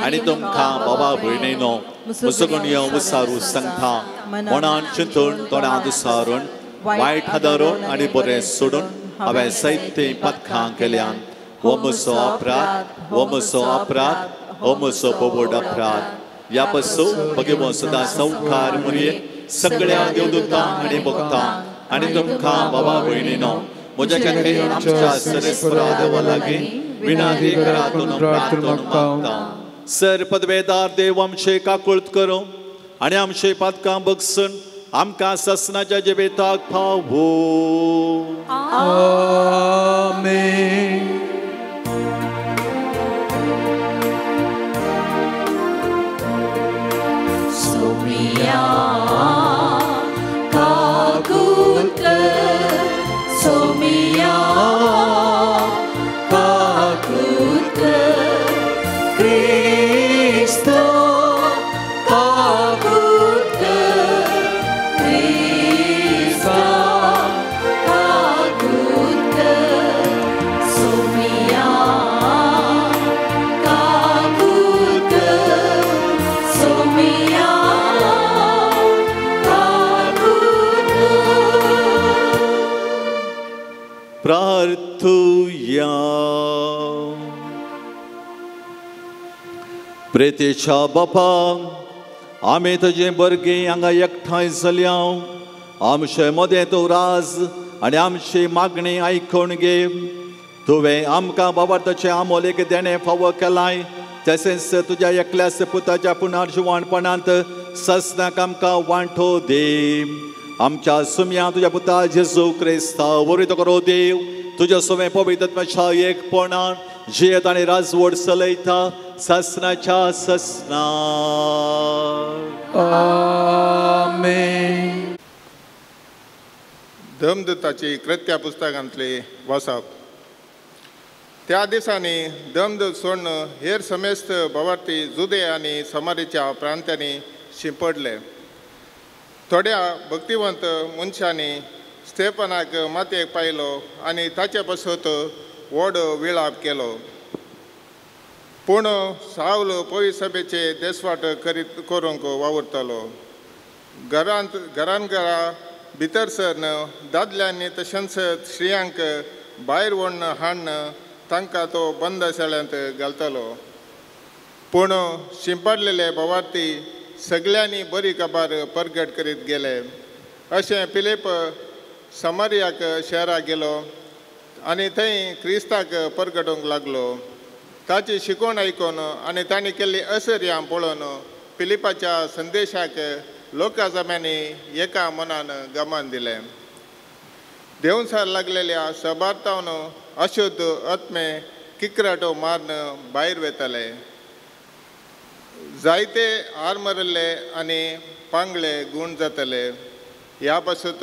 आनी तुमकां बाबा भयणीनो मुसगुणयो उसारू सांगता मनान चिंतून तोंडांत उसारून वायट हादरून आनी बरें सोडून हांवें जायतीं पातकां केल्यान. हो म्हजो अपराध, हो म्हजो अपराध, हो म्हजो बोबोड अपराध. ह्या पासून भगवंत सदां संवकार मुरये सगळ्या देवदूतां आनी भक्तां आनी तुमकां बाबा भयणीनो म्हज्या खातीर आमच्या सर्वेस्परा देवा लागीं विनादी करात प्रार्थना मागता. सर पदवेदार देव आमचे काकुळत करूं आनी आमचे पातकां बगसून आमकां ससनाच्या जिविताक पावो. आमेन. सोमिया काकुळत सोमिया काकुळत क्रिस्तो काकुळत क्रिस्ता काकुळत सोमिया काकुळत सोमिया काकुळत. प्रार्थुया. प्रेतेच्या बापा, आमी तुजे भुरगीं हांगा एकठांय जाल्या. आमचे मदें तूं राज आनी आमची मागणी आयकून घे. तुवें आमकां बाबार्थाचें आमोलेक देणें फावो केलाय तशेंच तुज्या एकल्याच पुताच्या पुनर्जिवणपणांत ससनाक आमकां वांटो दी. आमच्या सुम्या तुज्या पुता जेजू क्रिस्ता वरवीं तुका देव तुज्या सुमे पवित्र एकपणान जियेत आनी राजवट चलयता ससनाच्या ससना. आमेन. धर्मदूताची कृत्या पुस्तकांतली वाचप. त्या दिसांनी धर्मदूत सोडून हेर समेस्त भवार्थी जुदे आनी समारीच्या प्रांतांनी शिंपडले. थोड्या भक्तिवंत मनशांनी स्टेफनाक मातयेक पायलो आनी ताचे पासत व्हड विळाप केलो. पूण सावल पवित्र सभेचे देसवाट करीत करूंक वावुरतालो. घरांत घरान घरा भितर सरन दादल्यांनी तशेंच स्त्रियांक भायर ओडून हाडून तांकां तो बंद शाळेंत घालतालो. पूण शिंपडलेले भवार्थी सगळ्यांनी बरी खबर परगट करीत गेले. अशें फिलीप समारियाक शहराक गेलो आनी थंय क्रिस्ताक परगटूंक लागलो. ताची शिकवण आयकून आनी तांणी केल्ली असर्यां पळोवन फिलिपाच्या संदेशाक लोका जम्यांनी एका मनान गमन दिलें. देवसार लागलेल्या सबारतावन अशुद्ध आत्मे किकराटो मारून भायर वेताले. जायते आरमरले आनी पांगळे गूण जातले. ह्या पासत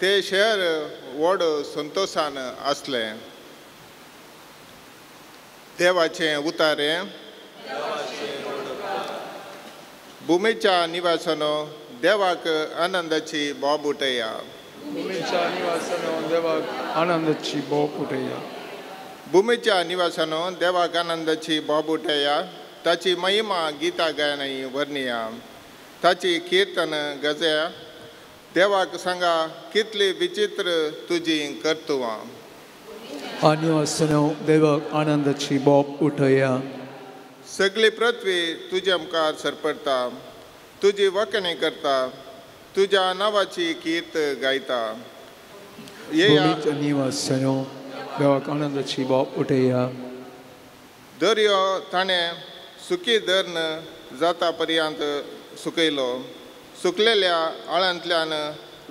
ते शहर व्हड संतोशान आसलें. देवाचें उतारें. भुमीच्या निवासानो देवाक आनंदाची बोब उठया. भुमीच्या निवासानो देवाक आनंदाची बोब उठया. भुमीच्या निवासानो देवाक आनंदाची बोब उठया. ताची महिमा गीता गायनाई वर्णिया. ताची कीर्तन गजया. देवाक सांगा कितली विचित्र तुजी कर्तुवां. निवासानो देवाक आनंदाची बोब उठया. सगळी पृथ्वी तुज्या मुखार सरपडटा. तुजी वखणी करता. तुज्या नांवाची कीर्त गायता. निवासानो देवाक आनंदाची बोब उठया. दर्यो ताणें सुकी धरण जाता पर्यंत सुकयलो. सुकलेल्या आळांतल्यान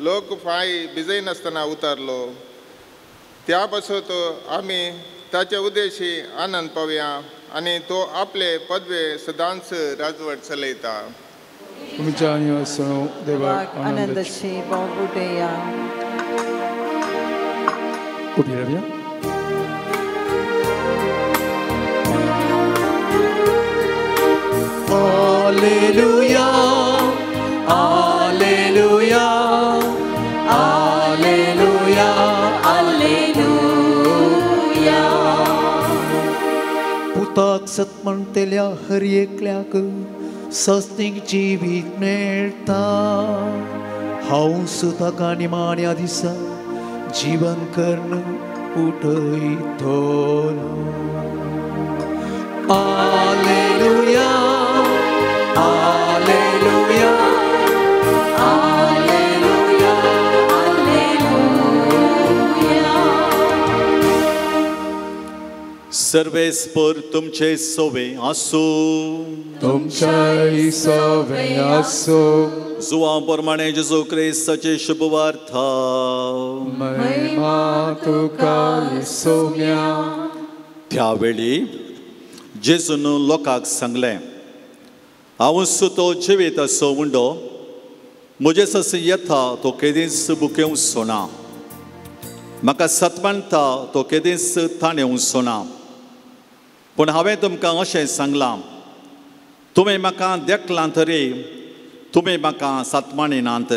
लोक पांय भिजयनासतना उतारलो. त्या पासत आमी ताचे उद्देशी आनंद पावया आनी तो आपले पदवे सदांच राजवट चलयता. तुमच्या निवासानो देवाक आनंदाची बोब उठया. उबी रावया. Alleluia, Alleluia, Alleluia, Alleluia. पुताक सत म्हणटल्या हर एकल्याक सस्तीक जिवीत मेळटा. हांव सुताका निमाण्या दिसा जीवन Karna उठयतलो. Alleluia, Alleluia, Alleluia, Alleluia. सर्वेस्पर तुमचे सोवे आसूं. तुमच्याय सोवे आसूं. जुवां प्रमाणे जेजू क्रिस्ताची शुभवार्ता. महिमा तुका सोम्या. त्या वेळी जेजून लोकांक सांगलें, हांव तो जिवीत असो उंडो म्हजे सस येता तो केदींच बुकेवचो ना. म्हाका सत मानता तो केदींच ताणेवचो ना. पूण हांवें तुमकां अशें सांगलां, तुमी म्हाका देखलां तरी तुमी म्हाका सतमानिनात.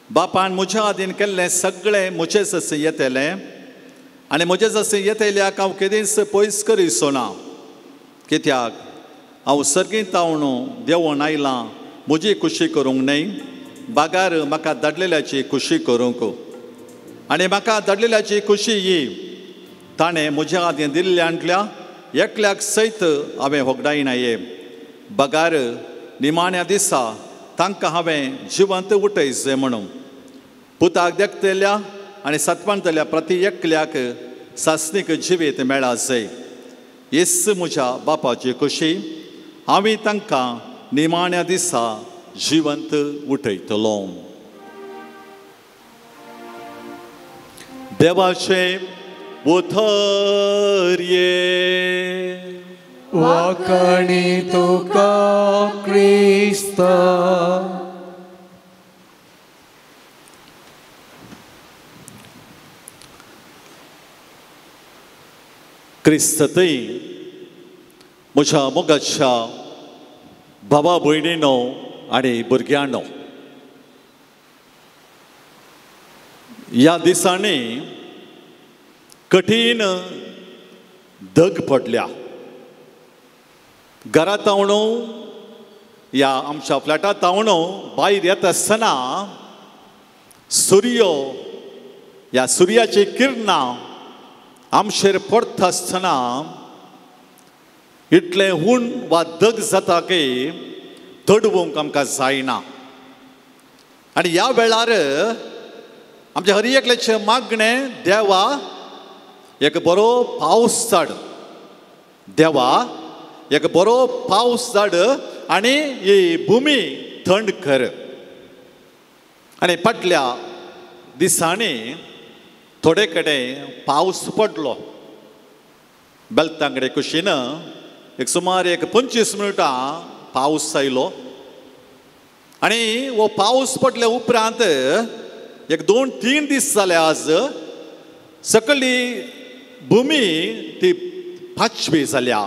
बापान म्हज्या आदीन केल्लें सगळें म्हजे सस येतलें आनी म्हजे जशें येतल्याक हांव केदींच पयस करिसो ना. कित्याक हांव सर्गींत तावन देंवोन आयलां म्हजी खुशी करूंक न्हय, बागार म्हाका धाडलेल्याची खुशी करूंक. आनी म्हाका धाडलेल्याची खुशी ही, ताणें म्हज्या आदीं दिल्ल्यांतल्या एकल्याक सयत हांवें होगडायना ये, बगार निमाण्या दिसा तांकां हांवें जिवंत उठयचें म्हणून. पुताक देखतल्या आनी सतमानतल्या प्रती एकल्याक सासणीक जिवीत मेळा जाय. येस म्हज्या बापाची खोशी हांवें तांकां निमाण्या दिसा जिवंत उठयतलो. देवाचें उतर ये. वाखाणी तुका क्रिस्ता. क्रिस्ततय म्हज्या मोगाच्या बाबा भयणीनो आनी भुरग्यांनो, ह्या दिसांनी कठीण धग पडल्या. घरा तावणो ह्या आमच्या फ्लॅटा तावणो भायर येता आसतना सुर्यो ह्या सुर्याची किरणां आमचेर पडटा आसतना इतलें हून वा दग जाता की तडवूंक आमकां जायना. आनी ह्या वेळार आमच्या हर एकल्याचें मागणें, देवा एक बरो पावस धाड, देवा एक बरो पावस धाड आनी ही भुमी थंड कर. आनी फाटल्या दिसांनी थोडे कडेन पावस पडलो. बेलतांगडे कुशीन एक सुमार एक 25 मिनटां पावस आयलो आनी हो पावस पडल्या उपरांत एक 2-3 दीस जाले आज सकली भुमी ती पाचवी जाल्या.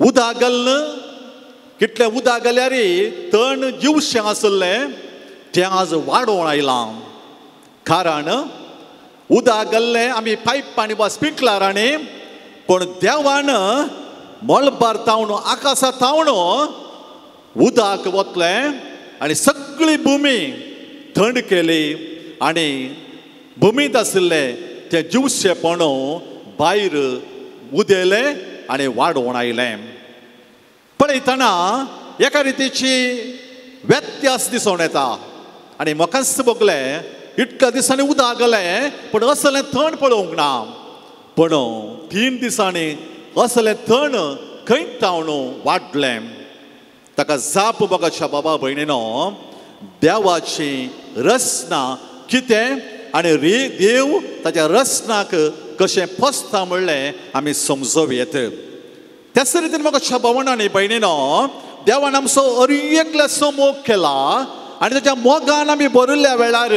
उदक घालून कितलें उदक घाल्यार तण जिवशें आसलें तें आज वाडोवन आयलां. कारण उदक घाल्लें आमी पायप आनी वा स्प्रिंकलरांनी, पूण देवान मळबार तावण आकाशा तावण उदक वतलें आनी सगळी भुमी थंड केली आनी भुमींत आशिल्लें तें जिवशेपण भायर उदेलें आनी वाडोवन आयलें. पळयतना एका रितीची व्यत्यास दिसून येता आनी म्हाकाच भोगलें इतल्या दिसांनी उदक घालें पूण असलें थंड पळोवंक ना. पूण 3 दिसांनी असलें थंड खंय तावन वाडलें. ताका जाप बघाच्या बाबा भयणीनो, देवाची रचना कितें आनी रे देव ताच्या रचनाक कशें पोसता म्हणलें आमी समजोवं येत. त्याच रितीन म्हाका भावना आनी भयणीनो, देवान आमचो हर एकल्याचो मोग केला आनी ताच्या मोगान आमी भरिल्ल्या वेळार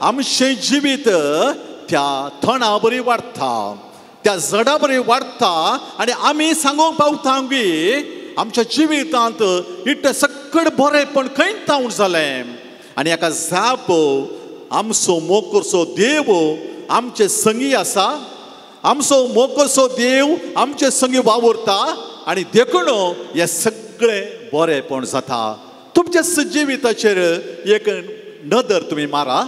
आमचें जिवीत त्या थणा बरी वाडटा, त्या झडा बरी वाडटा आनी आमी सांगूंक पावता की आमच्या जिवितांत इतलें सगळें बरेंपण खंय तावण जालें. आनी हाका जाप आमचो मोग करचो देव आमचे संगी आसा, आमचो मोग करचो देव आमचे संगी वावुरता आनी देखून हें सगळें बरेंपण जाता. तुमच्या जिविताचेर एक नदर तुमी मारा.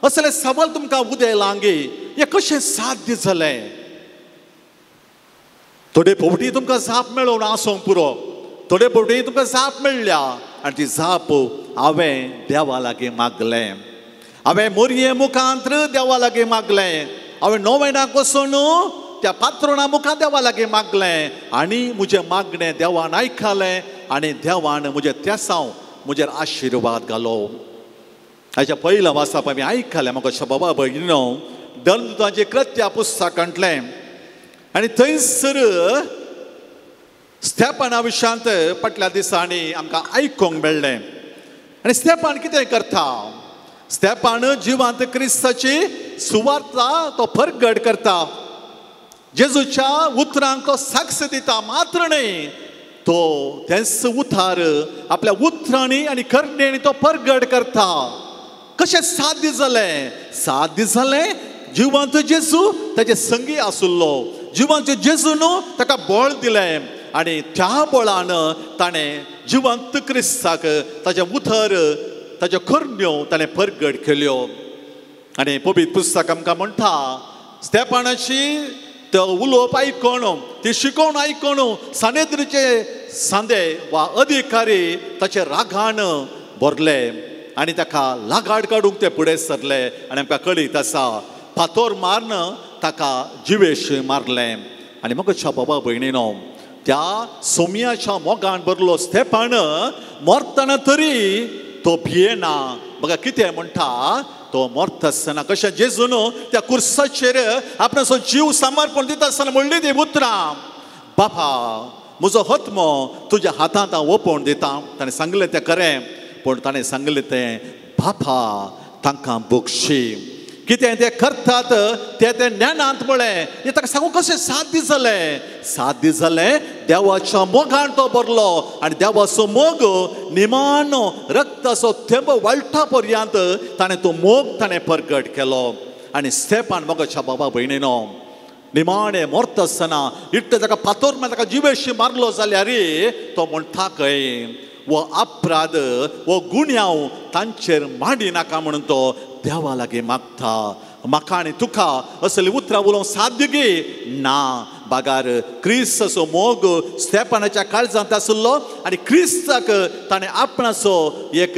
असलें सवाल तुमकां उदयलां गे हें कशें साध्य जालें? थोडे फावटी तुमकां जाप मेळोवन आसूंक पुरो, थोडे फावटी तुमकां जाप मेळ्ळ्या आनी ती जाप हांवें देवा लागीं मागलें, हांवें मोरये मुखांत देवा लागीं मागलें, हांवें नोवेनाक वचून त्या पात्रोणा मुखार देवा लागीं मागलें आनी म्हजें मागणें देवान आयकलें आनी देवान म्हजें तेसांव म्हजेर आशिर्वाद घालो. हाच्या पयल्या वाचप आमी आयकलें म्हाका बाबा भयणीनो, दंतांचें कृत्या पुस्तकांतलें आनी थंयसर स्तेपाना विशयांत फाटल्या दिसांनी आमकां आयकूंक मेळ्ळें. आनी स्तेपान कितें करता? स्तेपान जिवांत क्रिस्ताची सुवार्ता तो परगट करता, जेजूच्या उतरांक तो साक्ष दिता. मात्र न्हय, तो तेंच उतार आपल्या उतरांनी आनी करणेंनी तो परगट करता. कशें साध्य जालें? साध्य जालें जिवांत जेजू ताचे संगी आसुल्लो, जिवांत जेजून ताका बळ दिलें आनी त्या बळान ताणें जिवंत क्रिस्ताक ताचें उतर ताच्यो करण्यो ताणें परगट केल्यो. आनी पवित्र पुस्तक आमकां म्हणटा स्तेपानाची तो उलोवप आयकून ती शिकोवन आयकून सानेद्रीचे सांदे वा अधिकारी ताचे रागान भरले आनी ताका लागाड काडूंक ते फुडें सरले. आनी आमकां कळीत आसा फातोर मारन ताका जिवेश मारलें. आनी म्हज्या बाबा भयणीनो, त्या सोम्याच्या मोगान भरलो स्तेफान मरतना तरी तो भियेना. बघा कितें म्हणटा तो मरता आसतना कशें जेजून त्या कुर्साचेर आपणाचो जीव समर्पण दिता आसतना म्हणली ती उतरां, बापा म्हजो हत्मो तुज्या हातांत हांव ओपोवन दिता. ताणें सांगलें तें खरें, पूण ताणें सांगलें तें बापा तांकां बक्षी, कितें ते करतात ते ते ज्ञानांत म्हळें. हें ताका सांगूं कशें साध्य जालें? साध्य जालें देवाच्या मोगान तो भरलो आनी देवाचो मोग निमाणो रक्ताचो थेंबो वाळटा पर्यंत ताणें तो मोग ताणें परगट केलो. आनी स्तेफान मोगाच्या बाबा भयणीनो निमाणें मरता आसतना इट्ट ताका फातोर मार ताका जिवेशी मारलो जाल्यार तो म्हणटा खंय वो अपराध वो गुन्यांव तांचेर मांडी नाका म्हणून तो देवा लागीं मागता. म्हाका आनी तुका असली उतरां उलोवंक साध्य गी ना. बागार क्रिस्ताचो मोग स्तेफानाच्या काळजांत आशिल्लो आनी क्रिस्ताक ताणें आपणाचो एक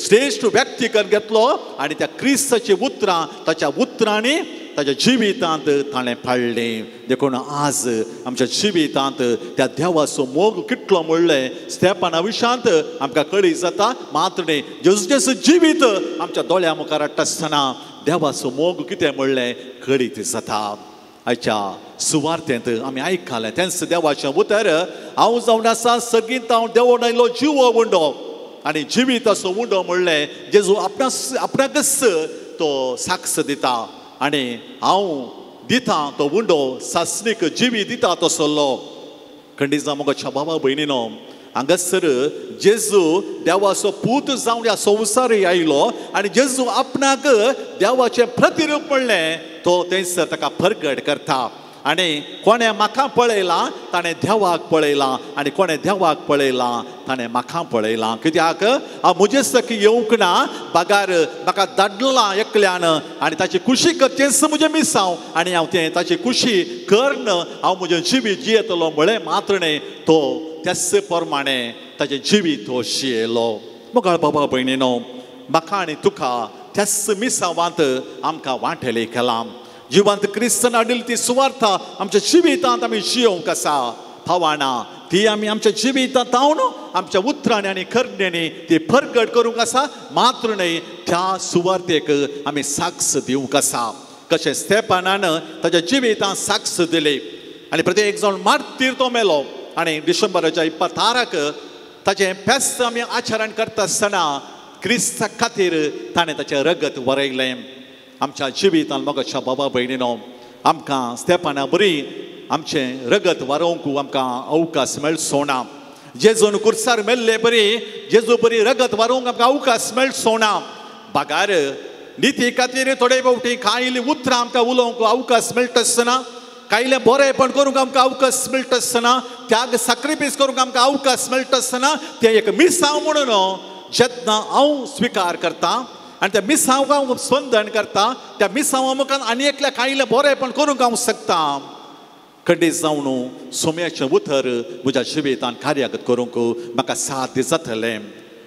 श्रेश्ठ व्यक्ती करून घेतलो आनी त्या क्रिस्ताची उतरां ताच्या उतरांनी ताच्या जिवितांत ताणें पाळ्ळीं. देखून आज आमच्या जिवितांत त्या देवाचो मोग कितलो म्हणलें स्तेफाना विशांत आमकां कळी जाता. मात्र न्ही, जेजू जेजू जिवीत आमच्या दोळ्या मुखार हाडटा आसतना देवाचो मोग कितें म्हणलें कळीत जाता. आयच्या सुवार्तेंत आमी आयकलें तेंच देवाचें उतर, हांव जावन आसा सगीत हांव देवोन आयलो जिवो उंडो आनी जिविताचो उंडो म्हणलें जेजू आपणाकच तो साक्ष दिता आनी हांव दिता तो उंडो सासणीक जिवी दिता तसलो. खंडीजा मोगाच्या बाबा भयणीनो, हांगासर जेजू देवाचो पूत जावन ह्या संवसार आयलो आनी जेजू आपणाक देवाचें प्रतिरूप म्हणलें तो थंयसर ताका परगट करता. आनी कोणें म्हाका पळयलां ताणें देवाक पळयलां आनी कोणें देवाक पळयलां ताणें म्हाका पळयलां. कित्याक हांव म्हजे सखी येवंक ना, बागार म्हाका धाडलां एकल्यान आनी ताची खुशी करचेंच म्हजें मिसांव आनी हांव तें ताची खुशी करून हांव म्हजें जिवीत जियेतलो म्हळें मात्र न्ही, तो त्याच प्रमाणे ताचें जिवीत तो जियेलो. मोगाळ बाबा भयणीनो, म्हाका आनी तुका त्याच मिसांवांत आमकां वांटेले केलां. जिवंत क्रिस्तान हाडिल्ली ती सुवार्थ आमच्या जिवितांत आमी जियोवंक आसा पावना, ती आमी आमच्या जिवितांत हांव आमच्या उतरांनी आनी करण्यांनी ती परगट करूंक आसा. मात्र न्हय, त्या सुवार्थेक आमी साक्ष दिवंक आसा. कशें स्तेफानान ताच्या जिवितांत साक्ष दिली आनी प्रत्येक जाण मार्तीर तो मेलो आनी डिसेंबराच्या 20 ताचें फेस्त आमी आचरण करता आसतना क्रिस्ता खातीर ताणें ताचें रगत वरयलें. आमच्या जिवितांत मोगाच्या बाबा भयणीनो, आमकां स्तेफाना बरी आमचें रगत वारोवंक आमकां अवकाश मेळचो ना. जेजून कुर्सार मेल्ले बरी जेजू बरी रगत वारोवंक आमकां अवकाश मेळचो ना. बागार निती खातीर थोडे फावटी कांय उतरां आमकां उलोवंक अवकाश मेळटा आसतना, कांयलें बरेंपण करूंक आमकां अवकाश मेळटा आसतना, त्याग साक्रिफायस करूंक आमकां अवकाश मेळटा आसतना तें एक मिसांव म्हणून जेन्ना हांव स्विकार करता आनी त्या मिसांवाक हांव स्पंदन करता, त्या मिसांवा मुखार आनी एकल्या कांयलें बरेंपण करूंक हांव शकता. खंडीत जावन सोम्याचें उतर म्हज्या जिवितांत कार्यागत करूंक म्हाका साध्य जातलें.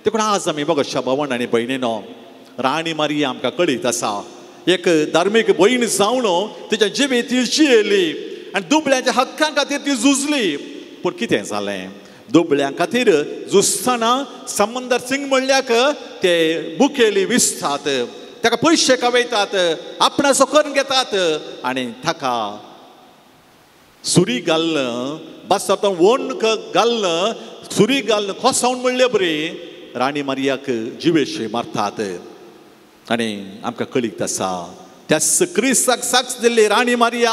देखून आज आमी मोगाच्या भावंड आनी भयणीनो, राणी मारिया आमकां कळीत आसा, एक धार्मीक भयण जावन तिच्या जिवीत ती जियेली आनी दुबळ्यांच्या हक्कां खातीर ती झुजली. पूण कितें जालें? दुबळ्यां खातीर झुजतना समंदर सिंग म्हणल्याक ते मुखेली विसतात, ताका पयशे कवयतात, आपणाचो करून घेतात आनी ताका सुरी घालून बस वोन घालून सुरी घालून खोसावन म्हणले बरी राणी मारियाक जिवेशी मारतात. आनी आमकां कळीत आसा त्याच क्रिस्ताक साक्ष दिल्ली राणी मारिया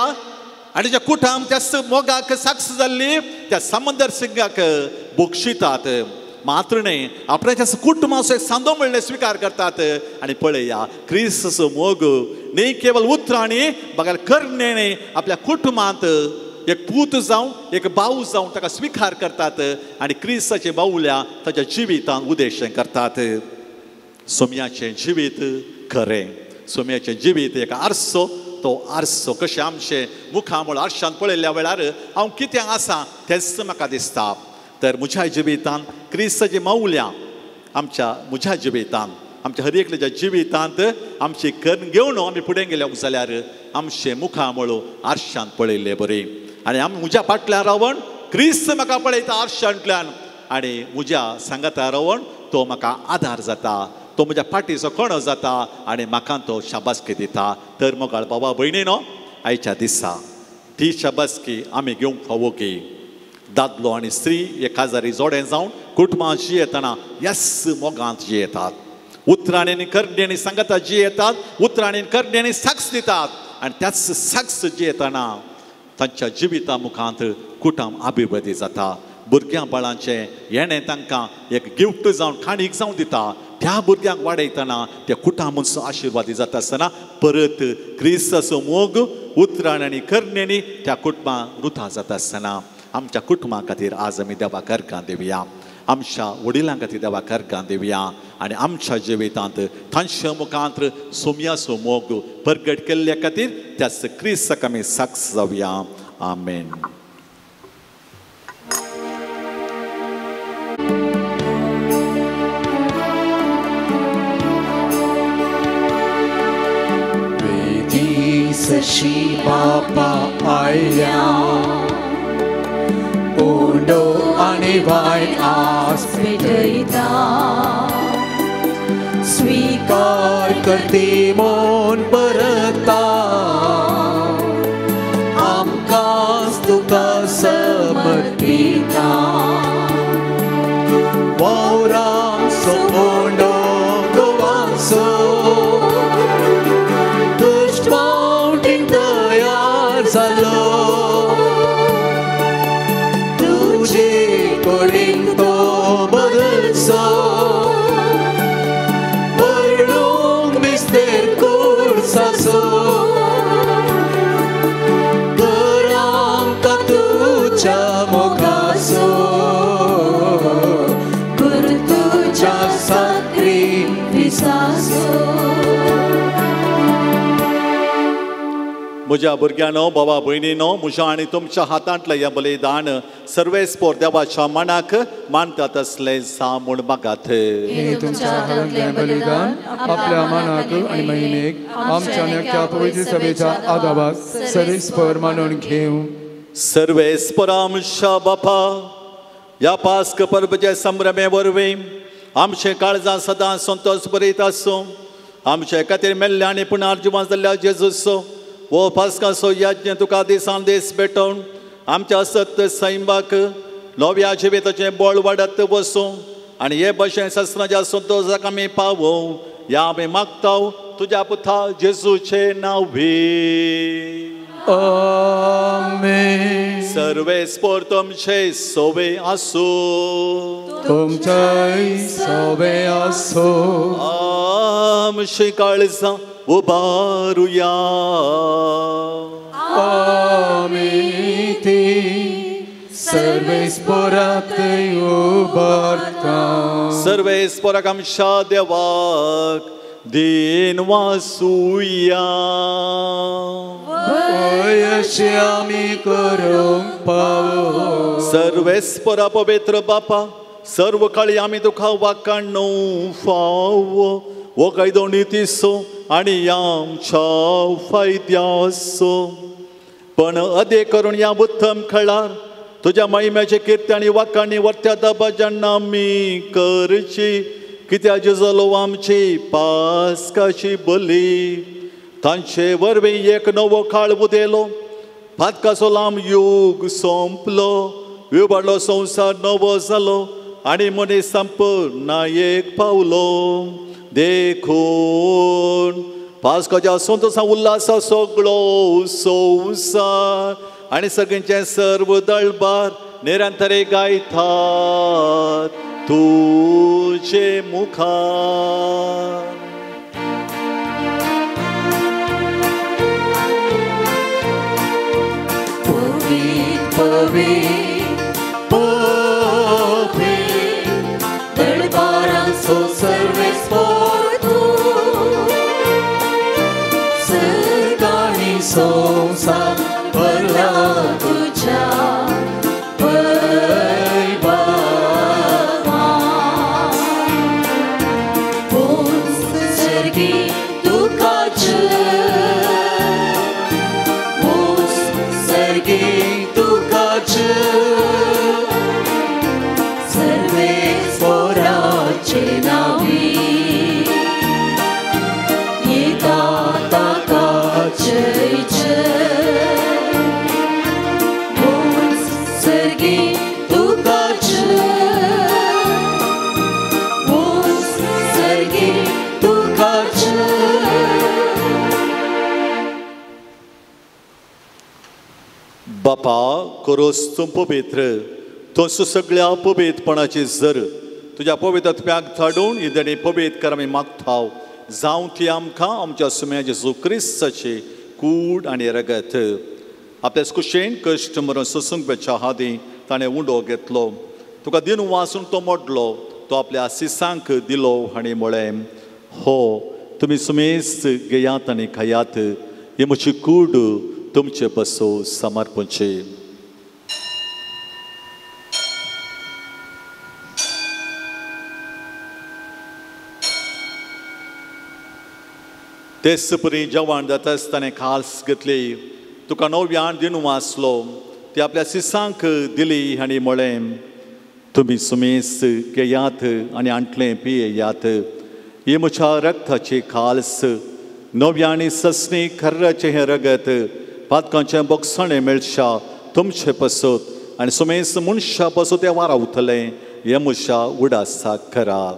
आनी ज्या कुटाम त्याच मोगाक साक्ष जाल्ली त्या समंदर सिंगाक बक्षितात. मात्र न्हय, आपणाच्या कुटुंबाचो एक सांदो म्हणलें स्विकार करतात. आनी पळया क्रिस्ताचो मोग न्ही केवल उतरांनी बगर करणे आपल्या कुटुंबांत एक पूत जावं एक भाव जावं ताका स्विकार करतात आनी क्रिस्ताचे बावल्या ताच्या जिवितांत उद्देश करतात. सोम्याचें जिवीत खरें, सोम्याचें जिवीत एक आरसो, तो आरसो कशें आमचें मुखामळ आरशांत पळयल्ल्या वेळार हांव कितें आसा तेंच म्हाका दिसता. तर म्हज्या जिवितांत क्रिस्ताची मावल्या आमच्या म्हज्या जिवितांत आमच्या हर एकल्याच्या जिवितांत आमची करून घेवन आमी फुडें गेल्या जाल्यार आमचे मुखामळ आरशांत पळयल्ले बरी आनी आम म्हज्या फाटल्यान रावन क्रिस्त म्हाका पळयता आरशांतल्यान आनी म्हज्या सांगाता रावन तो म्हाका आदार जाता, तो म्हज्या फाटीचो कणो जाता आनी म्हाका तो शाबासकी दिता. तर मोगाळ बाबा भयणीनो, आयच्या दिसा ती शाबासकी आमी घेवंक फावो की दादलो आनी स्त्री एक काजारी जोडें जावन कुटुंबां जियेतना यस मोगांत जियेतात, उतरांनी आनी करण्यांनी सांगाता जियेतात, उतरांनी आनी करण्यांनी साक्ष दितात आनी त्याच साक्ष जियेतना तांच्या जिविता मुखांत कुटुंब अभिवृद्धी जाता. भुरग्यां बाळांचें येणें तांकां एक गिफ्ट जावन खाणीक जावन दिता. त्या भुरग्यांक वाडयतना त्या कुटुंबांचो आशिर्वादी जाता आसतना परत क्रिस्ताचो मोग उतरांनी आनी करण्यांनी त्या कुटुंबां रुथा जाता आसतना आमच्या कुटुंबा खातीर आज आमी देवाक अर्गां दिवया, आमच्या वडिलां खातीर देवाक अर्गां दिवया आनी आमच्या जिवितांत तांच्या मुखांत सोम्याचो मोग परगट केल्ल्या खातीर त्याच क्रिस्ताक आमी साक्ष जावया. आमेन. सशी बापा आयल्या उंडो आनी वायन आस पेटयता, स्वीकार करती म्हूण परता, आमकां तुका समर्पिता. वावरांचो उंडो गोवाचो दुश्ट फावटीन तयार जालो, तुजे कडेन तो बदलचो, वर्णूंक मिस्तेर कुर्साचो, कर आमकां तुज्या मोगाचो, कर तुज्या साक्रिफिसाचो. म्हज्या भुरग्यांनो, बाबा भयणीनो, म्हज्या आनी तुमच्या हातांतलें हें बलिदान सर्वेस्पोर देवाच्या मनाक मानता तसलें जावं म्हूण मागात. हे तुमच्या हातांतलें बलिदान आपल्या मनाक आनी महिमेक आमच्या त्या पवित्र सभेच्या आदाबाक सर्वेस्पोर मानून घेवं. सर्वेस्पोर आमच्या बापा, ह्या पास्क परबेच्या संभ्रमे वरवीं आमचें काळजां सदां संतोश बरीत आसूं. आमचे खातीर मेल्ल्या आनी पुनर्जिवन जाल्ल्या जेजूचो वो पास्काचो यज्ञ तुका दिसान दीस भेटोवन आमच्या सत्य सैमाक नव्या जिविताचें बळ वाडत वसूं आनी हे भशेन सस्नाच्या संतोशाक आमी पावोवं ह्या आमी मागता तुज्या पुता जेजूचे नांवी. आमेन. सर्वेस्पोर तुमचे सोवे आसूं, तुमचेय सोवे आसूं. आमची काळजां उबारुया, आमी ती सर्वेस्पोराक उबारता. सर्वेस्पोराक आमच्या देवाक दिन वासुया. अशें आमी करूंक पावो. सर्वेस्पोरा पवित्र बापा, सर्व काळी आमी तुका वाकाणू फावो हो कायदो नितीचो आनी आमच्या फायद्याचो. पण अदे करून ह्या उत्तम खळार तुज्या महिम्याचे कीर्ती आनी वाकाणी वर्त्या दबाज्यान आमी करची, कित्याक जेजलो आमची पास्काची बली तांचे वरवीं एक नवो काळ उदेलो, पातकाचो लांब यूग सोंपलो, विभाडलो संवसार नवो जालो आनी मनीस संपूर्णायेक पावलो. देखून पास्काच्या संतोशा उल्हासा सगळो संवसार आनी सगळ्यांचे सर्व दळबार निरंतर गायतात तुजे मुखार. पवित्र पवित्र पवित्र दळबारांचो सर्वेस्पोर तूं, सर्ग आनी संवसार भरला तुज्या वैभवान. पूण सर्गी तुका जय, बापा कोरोस तूं पवित्र, तूं सगळ्या पवित्रपणाची जर तुज्या पवित्र आत्म्याक धाडून इदणी पवित्र कर आमी मागता, जावं ती आमकां आमच्या सुम्या जेजू क्रिस्ताची कूड आनी रगत. आपल्या कुशेन कश्ट मरण सोसूंक बेच्या हादी ताणें उंडो घेतलो, तुका दिन वासून तो मोडलो, तो आपल्या आसिसांक दिलो आनी म्हळें, हो तुमी सुमेस्त घेयात आनी खायात, ही म्हजी कूड तुमचे बसो समर्पणचे. तेच परी जेवण जाता आसतना खास घेतली, तुका नव्यान दिनू वाचलो, ती आपल्या सिसांक दिली आनी म्हळें, तुमी सुमेस घेयात आनी आणलें पियेयात, ही म्हज्या रक्ताची खाल्स, नव्या आनी ससणी खर्राचें हें रगत पातकांचें बोगसणें मेळशा तुमचे पसत आनी सुमेस मनशा पसत तें वारावतलें, हें म्हज्या उडासाक करा.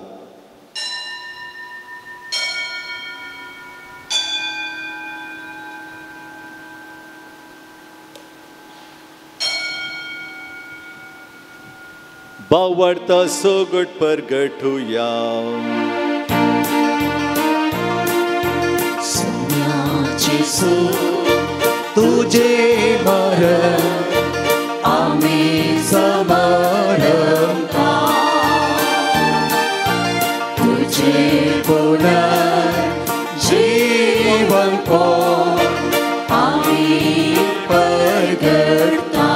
बावडता सोगट परगटुया. जेसू तुझे मरण आमी समर्पता, तुझे पुनर्जीवन आमी परगटता,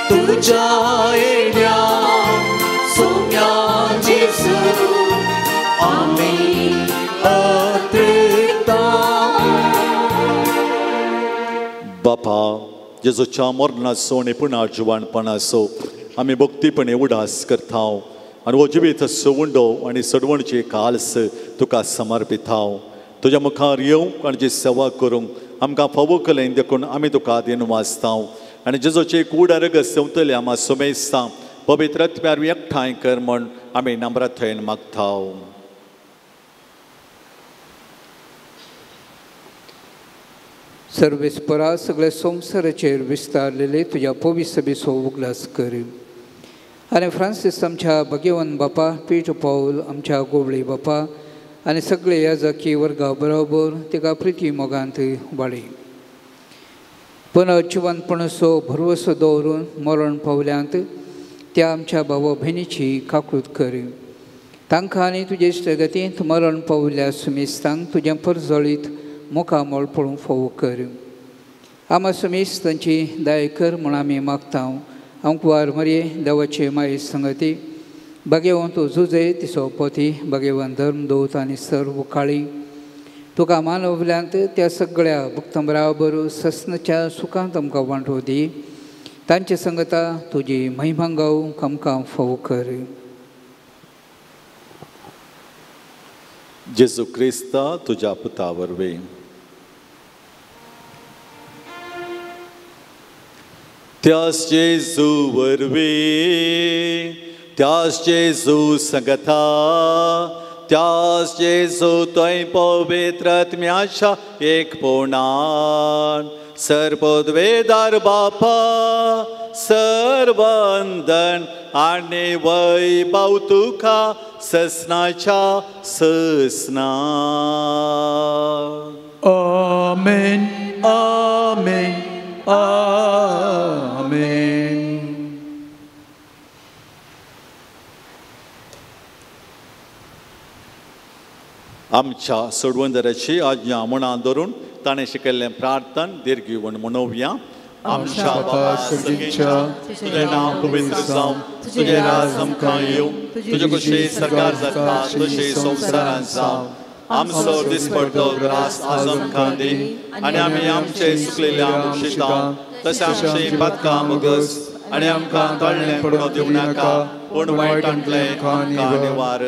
तुझ्या येण्या सुम्या जेसू आमी अतृप्ता. बापा जेजूच्या मरणाचो आनी पुनर्जिवणपणाचो आमी भक्तीपणे उडास करता आनी हो जिवीत उंडो आनी सडवणची काल्स तुका समर्पिता. तुज्या मुखार येवंक आनी जी सेवा करूंक आमकां फावो केलें देखून आमी तुका दिन वाचता आनी जेजूची कूड रगत सेवतले आमा सुमेस्ता पवित्र आत्म्यार एकठांय कर म्हण आमी नम्रतायेन मागता. सर्वेस्परा सगळ्या संवसाराचेर विस्तारलेले तुज्या पवित्र सभेचो उगडास कर आनी फ्रांसीस आमच्या भगेवन बापा, पीटर पावल आमच्या गोवळी बापा आनी सगळे ह्या जाकी वर्गा बरोबर तिका प्रिती मोगांत वाडय. पुनर्जिवनपणाचो भरवसो दवरून मरण पावल्यांत त्या आमच्या भावा भयणीची काकूत कर. तांकां आनी तुजे इश्टगतींत मरण पावल्या सुमेस्तांक तुजें परजळीत मुखामळ पळोवंक फावो कर. आमा सुमेस्त तांची दया कर म्हूण आमी मागता. आंकवार मरये देवाचे माये संगती भाग्यवंत जुजे तिचो पती भाग्यवंत धर्मदूत आनी सर्व काळी तुका मानवल्यांत त्या सगळ्या भक्तां बराबर ससनाच्या सुखांत आमकां वांटो दी. तांचे संगता तुजी महिमा गावंक आमकां फावो कर. जेजू क्रिस्ता तुज्या पुता वरवीं. त्यास जेजू वरवीं, त्यास जेजू संगता, त्यास जेजू थंय पवित्र आत्म्याच्या एकपणान सर्वोद्वेदार बापा सर्वंदन आनी वैभव तुका ससनाच्या ससना. आमेन आमेन आमेन. आमच्या सोडवंदराची आज्ञा मनां धरून ताणें शिकयल्लें प्रार्थन दीर्घ म्हणोवया. आमच्या बापा सर्गेच्या, तुजें नांव पवित्र जावं, तुजें राज आमकां येवं, तुजें कशें सरकार जाता तशें संवसारांत जावं. आमचो दिसपडतो ग्रास आज आमकां दी आनी आमी आमचे सुकलेल्या शिता तशें आमचें पातकां मगस आनी आमकां तळ्ळें पडो दिवं नाका, पूण वायटांतलें आमकां निवार.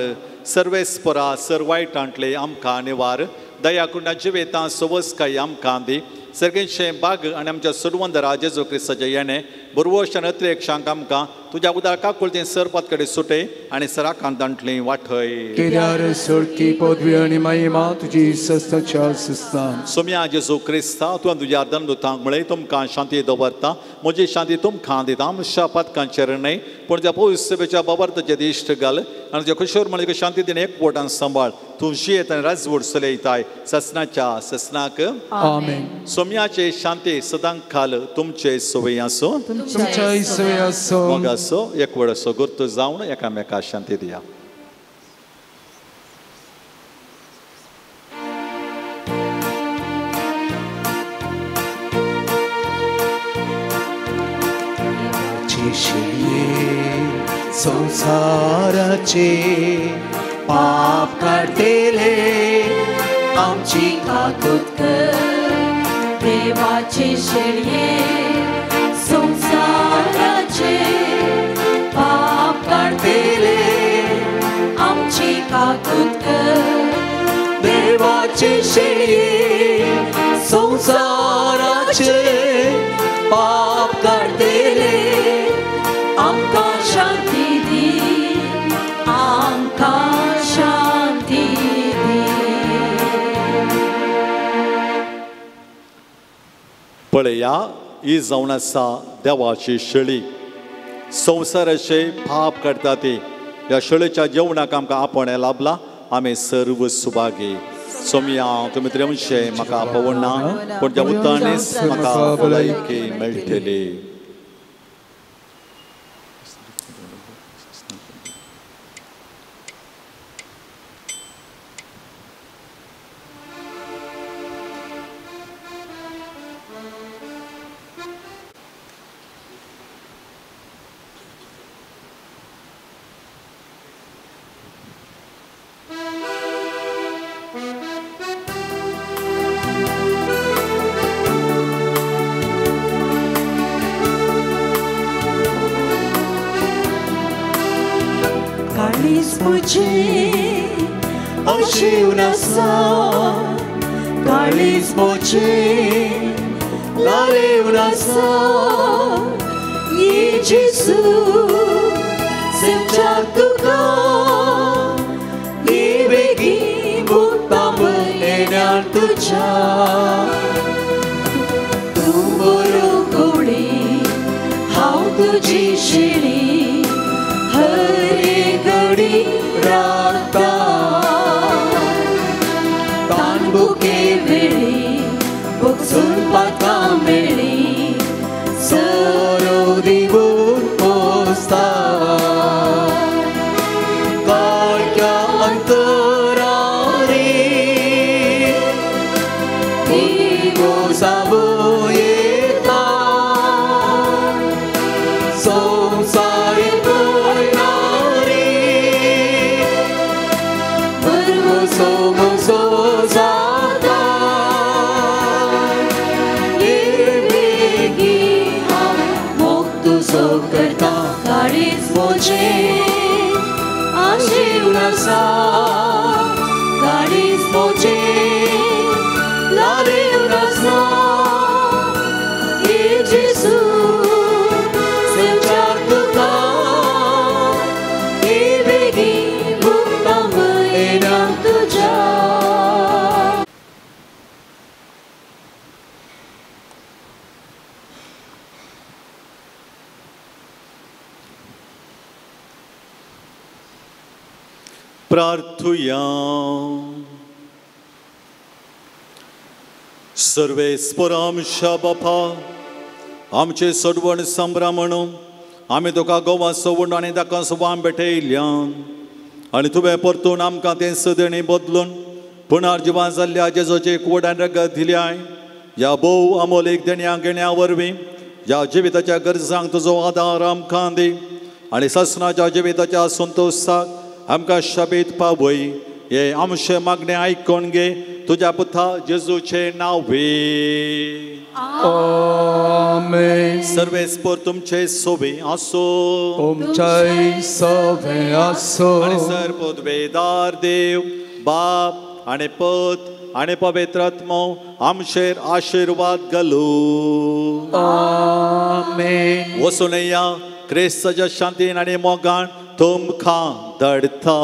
सर्वेस्परा सर वायटांतलें आमकां निवार. दया कुंडा जिवेतां सवस्काय आमकां दी. सर्गेचें बाग आनी आमच्या सुरवंदरा जेजू क्रिस्ताचें येणें बरवश आनी अतिरेक्षांक आमकां तुज्या उदार काकुळतें सरपात कडेन सुटे आनी सराकान दांटलें वाठय. कित्यार सोडकी पदवी आनी महिमा तुजी सस्ताच्या सस्ता. सोम्या जेजू क्रिस्ता तुवें तुज्या दंदुतांक म्हळें तुमकां शांती दवरता, म्हजी शांती तुमकां दिता. आमच्या पातकांचेर न्हय पूण त्या पवित्र बाबार्थाचे दिश्ट घाल आनी तुज्या खुशोर म्हळ्यार शांती दिवन एकवटान सांबाळ. तूं जियेत आनी राजवट चलयताय ससनाच्या ससनाक. आमेन. सोम्याचे शांती सदां खाल तुमचे सोबय आसूं, तुमच्याय सोय आसूं. मोग आसो एकवट असो गुर्त जावन एकामेका शांती दिया. संसाराचे पाप काडटले आमची काकूत कर, देवाचे शेळये संसाराचे पाप काडटले आमची काकूत कर, देवाचे शेळये संसाराचे पाप काडटले आमकां शांती दी, आमकां शांती दी. पळया ही जावन आसा देवाची शेळी, संवसाराचे पाप काडटा ती. ह्या शेळीच्या जेवणाक आमकां आपोवणें लाभलां, आमी सर्व सुभागी. सोम्या तुमी त्रेमशे म्हाका आपोवना पूण त्या उतरांनीच म्हाका भलायकी मेळटली. काळीज मोचे लारेवन आसा, ये जेजू सेमच्याक तुका ये बेगीन मुक्ताम येणार तुज्या. तूं बरो कोळी हांव तुजी शेळी, हर एक घडी राखता. तानबुके वेळी बुकसून पातां मेळी, सोरो दिवून पोसता. काळख्या अंतरारी दिवो सावो येता, संवसारी पळणारी भरवसो म्हजो जाता. बेगी हांव मोग तुजो करता, काळीज म्हजें आशेवन आसा, काळीज म्हजें लारेवन आसा, ये जेजू सेमच्याक तुका ये बेगीन मुक्ताम येणार तुज्या. प्रार्थुया. सर्वेस्परामशा बापा, आमचे सोडवण संभ्रमण आमी तुका गोवा सोडून आनी ताका सुवाम भेटयल्या आनी तुवें परतून आमकां तें सदणी बदलून पुनर्जिवान जाल्ल्या जेजोचे कोड आनी रगत दिल्याय. ह्या भोव अमोलीक देण्या घेण्या वरवीं ह्या जिविताच्या गरजांक तुजो आदार आमकां दी आनी सासणाच्या जिविताच्या संतोशाक आमकां शबीत पावय. हे आमचें मागणें आयकून घे तुज्या पुता जेजूचे नांवे. आमेन. सर्वेस्पर तुमचे सोबे आसो, तुमच्याय सोबे आसो. आनी सर पदवेदार देव बाप आनी पत आनी पवित्र आत्मो आमचेर आशिर्वाद घालू. आमेन. वचून या क्रिस्ताच्या शांतीन आनी मोगान तुमकां धाडटा.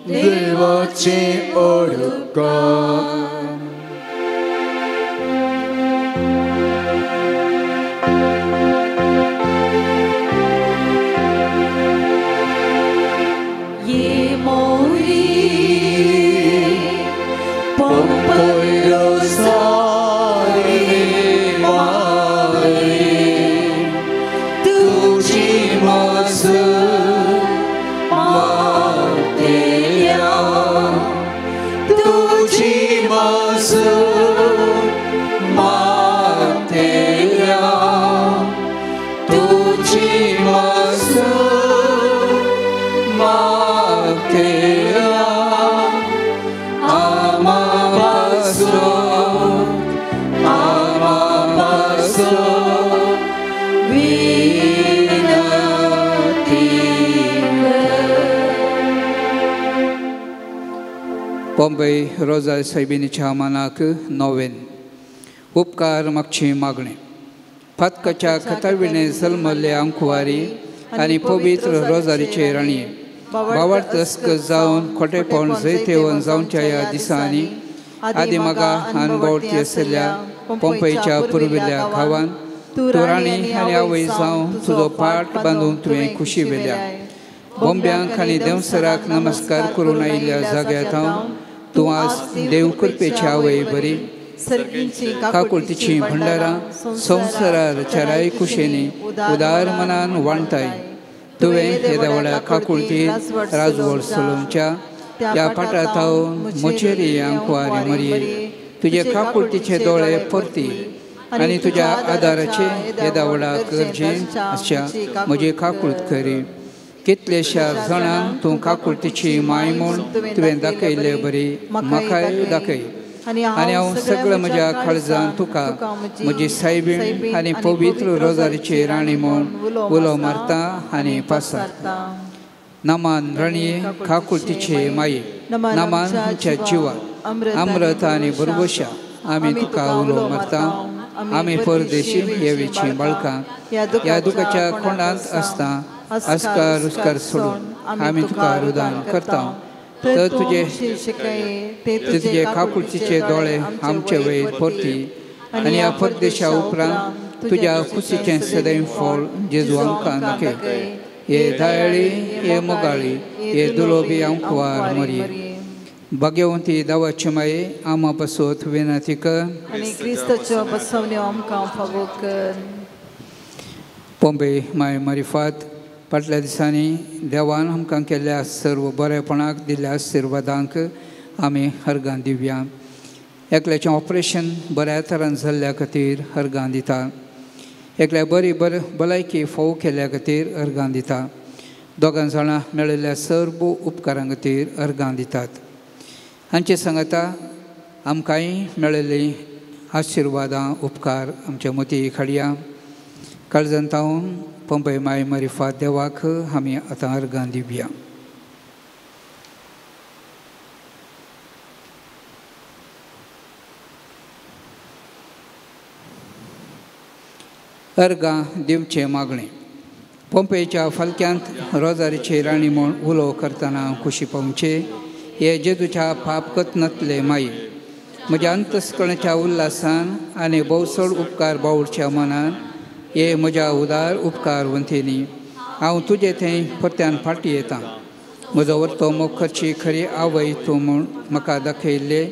देवाची ओळख. बॉम्बे रोजा सायबिणीच्या मानाक नोवेन उपकार मागची मागणें. फातकाच्या खताविणे जल्मल्ले आंकुवारी आनी पवित्र रोजारीचे राणये बावार्थ अस्क जावन खोटेपण जैतेवन जावच्या ह्या दिसांनी आदी मागा अनबावटी आशिल्ल्या पोंपेच्या पुर्विल्ल्या गांवान तूं राणी आनी आवय जावन तुजो पाट बांदून तुवें खुशी वेल्या. बोंब्यांक आनी देंवसराक नमस्कार करून आयिल्ल्या जाग्यार हांव तूं आज देव कृपेची आवय बरी काकुळतीची भंडारां संवसारार चाराय कुशेनी उदार मनान वांटाय. तुवें येद्या व्हडा काकुळतीर राजवड चलोवच्या ह्या पाटांत मोचेरी आंकवारी मरये तुजे काकुळतीचे दोळे परती आनी तुज्या आदाराचे येद्या व्हडा गरजेन आसच्या म्हजी काकुळत करी. कितलेश्या जाणांक तूं काकुळतीची माय म्हूण तुवें दाखयल्ले बरी म्हाकाय दाखय आनी हांव सगळें म्हज्या काळजान तुका म्हजी सायबीण आनी पवित्र रोजारीची राणी म्हूण उलो मारता आनी पासारता. नामान राणये काकुळतीचे माये नामान आमच्या जिवा अमृत आनी भरवशा आमी तुका उलो मारता. आमी परदेशी येवेची बाळकां ह्या दुखाच्या कोंडांत आसता आस्कार उस्कार सोडून आमी तुका रुदान करता. तर तुजे तुजे काकुळतीचे दोळे आमचे वयर परती आनी ह्या परदेशा उपरांत तुज्या खुशीचें सदैव फळ जेजू आमकां दाखय. हे दयाळी हे मोगाळी हे दुलोबी आंकवार मरये भाग्यवंती दावाची माये आमा पासत विनंती कर. बॉम्बे माय मारिफात फाटल्या दिसांनी देवान आमकां केल्ल्या सर्व बरेपणाक दिल्ल्या आशिर्वादांक आमी हरगां दिवया. एकल्याचें ऑपरेशन बऱ्या तरान जाल्ल्या खातीर हरगां दिता. एकल्या बरी भलायकी फोव केल्ल्या खातीर अर्गां दिता. दोगां जाणां मेळिल्ल्या सर्व उपकारां खातीर अर्गां दितात. हांचे सांगता आमकांय मेळिल्लीं आशिर्वादां उपकार आमच्या मती हाडया. काळजान तावन पंपय माय मारिफात देवाक आमी आतां अर्गां दिवया. अर्गां दिवचें मागणें. पोंपेच्या फालक्यांत रोजारीची राणी म्हूण उलो करतना खुशी पावचे हे जेजूच्या पाप कथनांतले माई म्हज्या अंतस्करणाच्या उल्हासान आनी भोवसड उपकार बावडच्या मनान हे म्हज्या उदार उपकार वंतीनी हांव तुजे थंय परत्यान फाटी येता. म्हजो वर्तो मोखरची खरी आवय तूं म्हूण म्हाका दाखयल्ले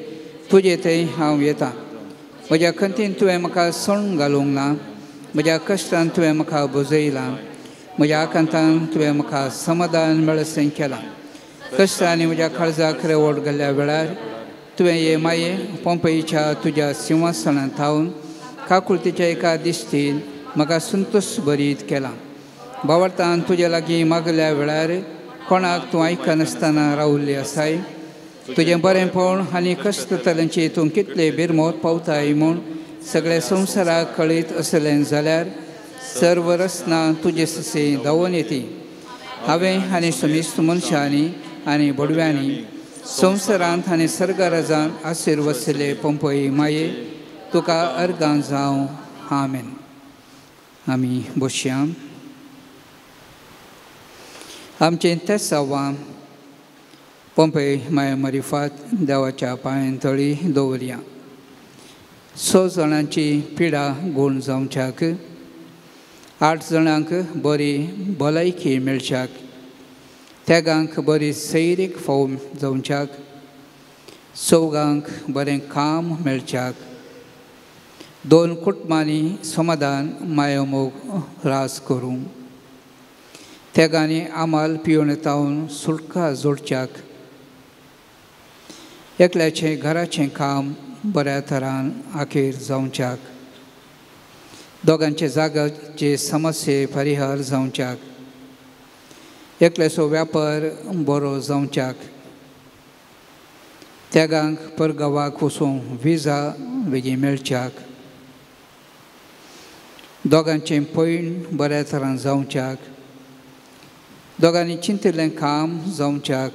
तुजे थंय हांव येता. म्हज्या खंतीन तुवें म्हाका सण घालूंक ना. म्हज्या कश्टान तुवें म्हाका भजयलां. म्हज्या आकांतान तुवें म्हाका समाधान मेळसें केलां. कश्ट आनी म्हज्या काळजाक रेवोट घाल्ल्या वेळार तुवें हे माये पोंपेच्या तुज्या सिंहासनांत थावन काकुळतीच्या एका दिश्टीन म्हाका संतोश भरीत केलां. बावडतान तुजे लागीं मागल्या वेळार कोणाक तूं आयकनासतना रावल्ली आसाय. तुजें बरेंपण आनी कश्ट तरांची तूं कितले बिरमोत पावताय म्हूण सगळ्या संवसाराक कळीत आसलें जाल्यार सर्व रचना तुजे ससे धांवून येती. हांवें आनी समिस्त मनशांनी आनी भडव्यांनी संवसारांत आनी सर्गराजान आशिर्वसले पंपय माये तुका अर्गां जावं. आमेन. आमी बसया. आमचें तेसांवां पोंपे माया मरिफात देवाच्या पांयां तळी दवरया. 6 जाणांची पिडा गूण जावच्याक, 8 जाणांक बरी भलायकी मेळच्याक, तेगांक बरी सैरीक फाव जावच्याक, 4 बरें काम मेळच्याक, 2 कुटुंबांनी समाधान मायामोग रास करूं, तेगांनी आमाल पिवन तावन सुटका जोडच्याक, एकल्याचें घराचें काम बऱ्या तरान आखेर जावच्याक, दोगांचे जाग्याचे समस्ये परिहार जावच्याक, एकल्याचो व्यापार बरो जावच्याक, तेगांक परगांवाक वचूंक विजा बेगीन मेळच्याक, दोगांचें पयण बऱ्या तरान जावच्याक, दोगांनी चिंतिल्लें काम जावच्याक,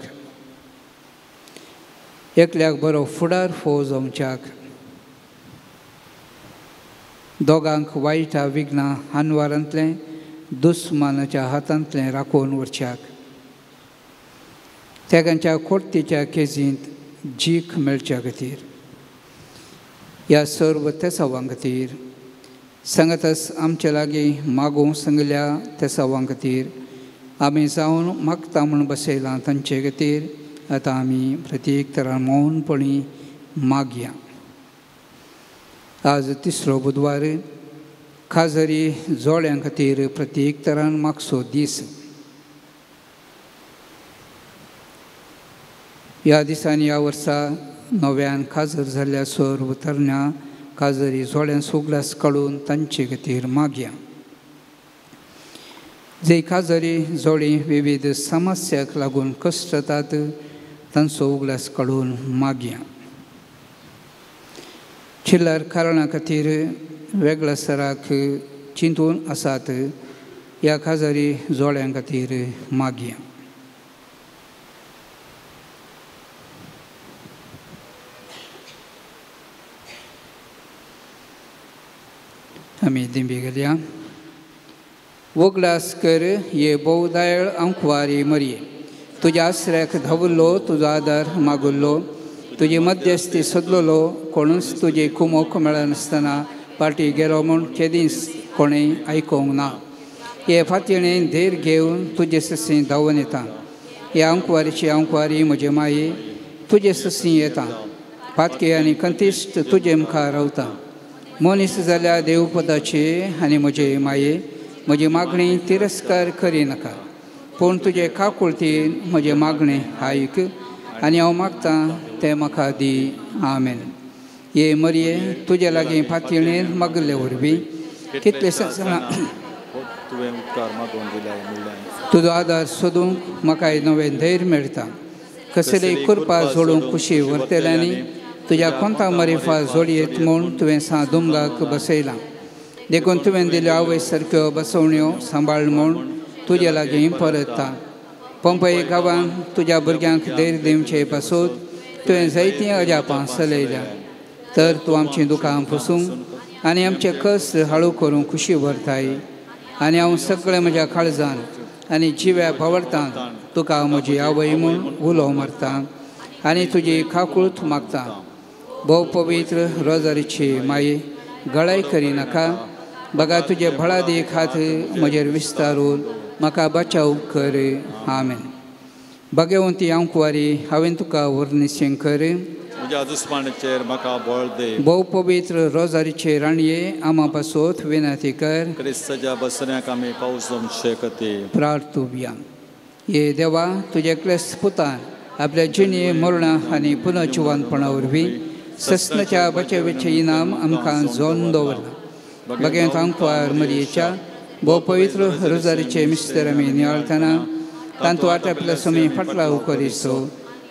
एकल्याक बरो फुडार फोव जावच्याक, दोगांक वायटा विघ्नां हानवारांतलें दुस्मानाच्या हातांतलें राखून उरच्याक, तेगांच्या कोर्तीच्या केजींत जीक मेळच्या खातीर. ह्या सर्व तेसांवां खातीर सांगातच आमचे लागीं मागूंक सांगल्या तेसांवां खातीर आमी जावन मागता म्हूण बसयलां तांचे खातीर आतां आमी प्रत्येक तरान मौनपणी मागया. आज तिसरो बुधवार, खाजरी जोड्यां खातीर प्रत्येक तरान मागचो दीस. ह्या दिसांनी ह्या वर्सा नव्यान खाजर जाल्ल्या सर्व तरण्या खाजरी जोड्यां उगडास काडून तांचे खातीर मागया. जे खाजरी जोडी विविध समस्याक लागून कश्टतात तांचो उगडास काडून मागया. चिल्लर कारणां खातीर वेगळ्या सराक चिंतून आसात ह्या खाजरी जोड्यां खातीर मागया. आमी दिंबी गेल्या. उगडास कर ये भोवदायळ अंकवारी मरये, तुज्या आसऱ्याक धांवल्लो, तुजो आदार मागुल्लो, तुजी मध्यस्थी सोदलेलो, कोणूच तुजी कुमोक मेळनासतना पाटी गेलो म्हूण केदींच कोणें आयकूंक ना. हे फातयेणें धीर घेवन तुजे ससी धांवून येता. हे अंकवारीची अंकवारी म्हजे माये तुजे ससी येता. पातके आनी कंतिश्ट तुजे मुखार रावता. मनीस जाल्या देवपदाचे आनी म्हजे माये म्हजी मागणी तिरस्कार करिनाका, पूण तुजे काकुळतीन म्हजें मागणें आयक आनी हांव मागतां तें म्हाका दी. आमेन. ये मरये तुजे लागीं फातयेणेन मागले वरवीं कितले जाणां तुजो आदार सोदूंक म्हाका नवें धैर्य मेळटा. कसलेय कुरपा जोडूंक खुशी व्हरतल्यांनी तुज्या कोंता मरिफा जोडयेत म्हूण तुवें सा दुमगाक बसयलां. देखून तुवें दिल्यो आवय सारक्यो बसवण्यो सांबाळ म्हूण तुजे लागीं परतता. पंपय गांवांत तुज्या भुरग्यांक धैर्य दिवचे पासून तुवें जायतीं अजापां चलयल्या. तर तूं आमचीं दुकां पुसूंक आनी आमचे कस हाळू करूंक खुशी व्हरताय. आनी हांव सगळें म्हज्या काळजान आनी जिव्या भावडतान तुका म्हजी आवय म्हूण उलो मारता आनी तुजी काकूळत मागता. भोव पवित्र रोजारीची माये गळाय करिनाका, बगा तुजे भळादीक हात म्हजेर विस्तारून म्हाका बचाव कर. आमेन. भगवंती अंकवारी हांवें तुका वर्णिशें कर. भोव पवित्र रोजारीचे राणये आमा पासत विनंती कर. प्रार्थुया. ये देवा, तुज्या क्लेस पुतान आपल्या जिणे मरणा आनी पुनर्जिवनपणा वरवीं सस्नाच्या बचावेचें इनाम आमकां जोन दवरलां. बगेंत आंकवार मरयेच्या भोव पवित्र रोजारीचे मिस्तर आमी नियाळतना तांतू आटापल्या समी फाटलाव करिसो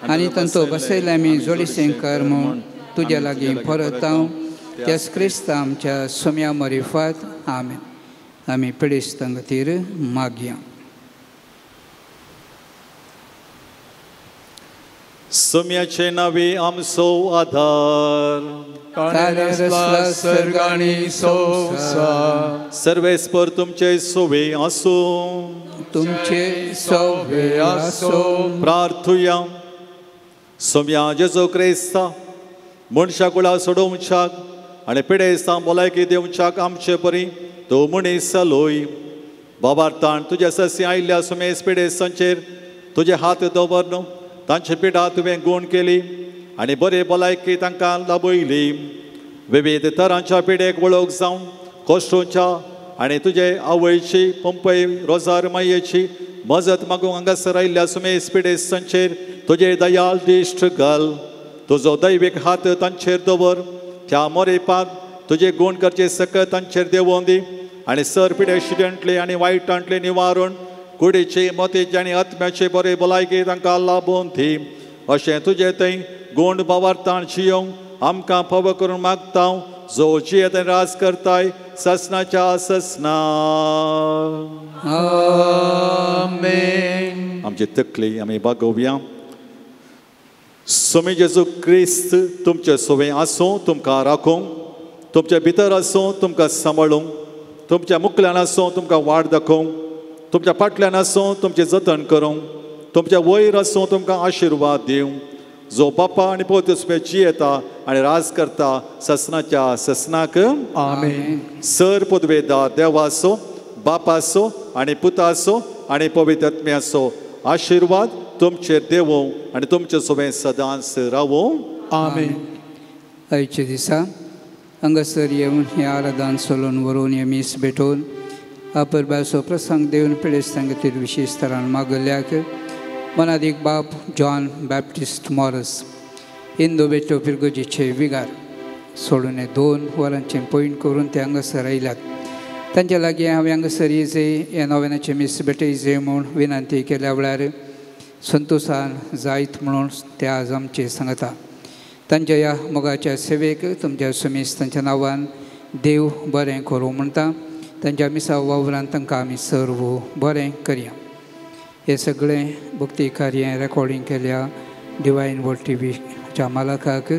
आनी तांचो बसयल्या आमी जोडीसें कर म्हूण तुज्या लागीं परत हांव त्याच क्रिस्ता आमच्या सोम्या मरिफात. आमेन. आमी पिडेस्तां खातीर मागया. सोम्याचे नावे आमचो आधार, सर्गानी संवसार सर्वेस्पर तुमचे सोवे आसूं. तुमचे सवे आसो. प्रार्थुया. सोम्या जेजू क्रिस्ता मनशा कुळा सोडोवच्याक आनी पिडेस्तां भलायकी दिवच्याक आमचे परी तूं मनीस जालोय. बाबार्थान तुज्या ससी आयिल्ल्या सुमेस पिडेस्तांचेर तुजे हात दवर तांचे पिडा तुवें गूण केली आनी बरी भलायकी तांकां लाबयली. विविध तरांच्या पिडेक वळख जावन कोश्टोच्या आनी तुजे आवयची पंपय रोजार मायेची मजत मागूंक हांगासर आयिल्ल्या सुमेस पिडेस्तांचेर तुजे दयाल दिश्ट घाल. तुजो दैवीक हात तांचेर दवर. त्या मोरेपाक तुजे गूण करचे सकत तांचेर देंवोवन दी आनी सर पिडेशिडेंतले आनी वायटांतले निवारण कुडीचे मतीचे आनी आत्म्याचे बरे भलायकी तांकां लाबोवन दी. अशें तुजें थंय गूण बावार्थान जियोवंक आमकां फावो करून मागता जो जियेत आनी राज करताय ससनाच्या ससना. आमेन. आमची तकली आमी बागोवया. स्वामी जेजू क्रिस्त तुमचे सोवे आसूं, तुमकां राखूंक, तुमचे भितर आसूं, तुमकां सांबाळूंक, तुमच्या मुखल्यान आसूं, तुमकां वाट दाखोवंक, तुमच्या फाटल्यान आसूं, तुमचें जतन करूंक, तुमच्या वयर आसूं, तुमकां आशिर्वाद दिवं. जो बापा आनी पवित्र जियेता आनी राज करता ससनाच्या ससनाक. आमेन. सर पदवेदार देवाचो बापाचो आनी पुताचो आनी पवित्र आत्म्याचो आशिर्वाद तुमचेर देवूं आनी तुमचे सोबें सदांच रावूं. आमेन. आयच्या दिसा हांगासर येवन हें आराधन सोलून व्हरून हें मीस भेटोवन आपरबाचो प्रसंग देवन पिडेस्तां खातीर विशेश तरान मागल्याक मनादीक बाप जॉन बॅप्टिस्ट मॉरस इंदो बेटो फिरगोजीचे विगार सोडून 2 वरांचें पॉयंट करून ते हांगासर आयल्यात. तांच्या लागीं हांवें हांगासर येजे ह्या नव्यानाचें मीस भेटयजे म्हूण विनंती केल्या वेळार संतोशान जायत म्हणून ते आज आमचे सांगता. तांच्या ह्या मोगाच्या सेवेक तुमच्या सुमीस तांच्या नांवान देव बरें करूं म्हणटा. तांच्या मिसा वावरान तांकां आमी सर्व बरें करया. हें सगळें भक्ती कार्य रेकॉर्डींग केल्या डिवायन वर्ल्ड टी व्हीच्या मालकाक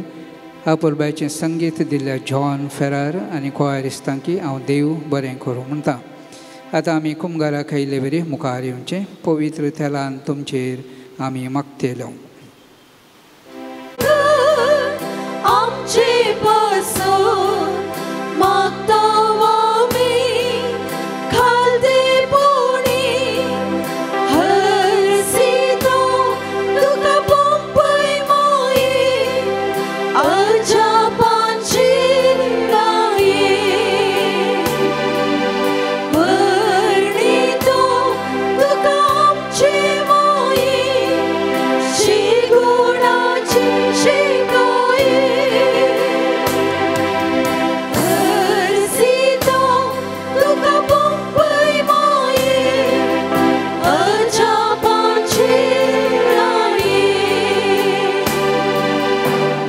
आपुरबायचें संगीत दिल्ल्या जॉन फेरार आनी कोयारिस्तांकी हांव देव बरें करूं म्हणटा. आतां आमी कुमगाराक आयिल्ले वरी मुखार येवचें पवित्र तेलान तुमचेर आमी मागतले. आमचे पासून मागता आमी खालदेपणी हरसितो तुका पंपय माये अजापांची राये वर्णितो तुका आमचे माये शिगुणाची शिकाये हरसितो तुका पंपय माये अजापांची राये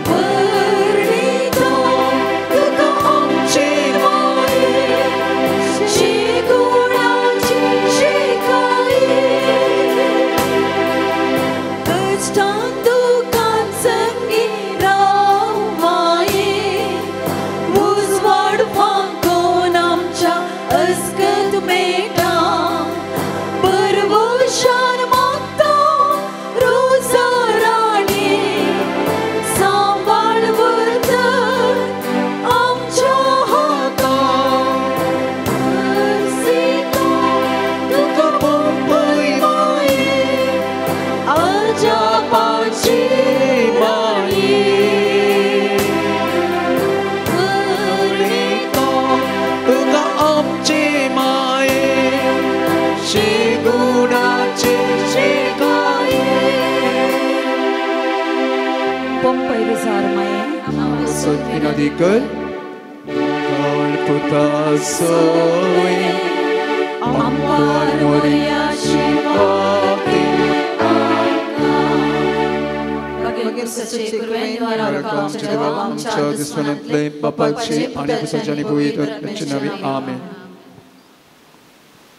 वर्णितो तुका आमचे माये शिगुणाची शिकाये कश्टां दुखां संगी राव माये उजवाड फांकोन आमच्या अस्कत मेळटा परवशान मागता रोजाराणी सांबाळ व्हरतर आमच्या हातान हरसितो तुका पंपय माये अजापाची माये वर्णितो तुका आमचे माये शिगुणाचे शिकाये. पंपय रुजार माये विनोदी कर पुता सोय आमकार मोरयाची वाटे आमच्या देवा आमच्या दुस्मनांतले बापाचे आनी पुताचे आनी पवित्र आत्म्याचे नांवी. आमेन.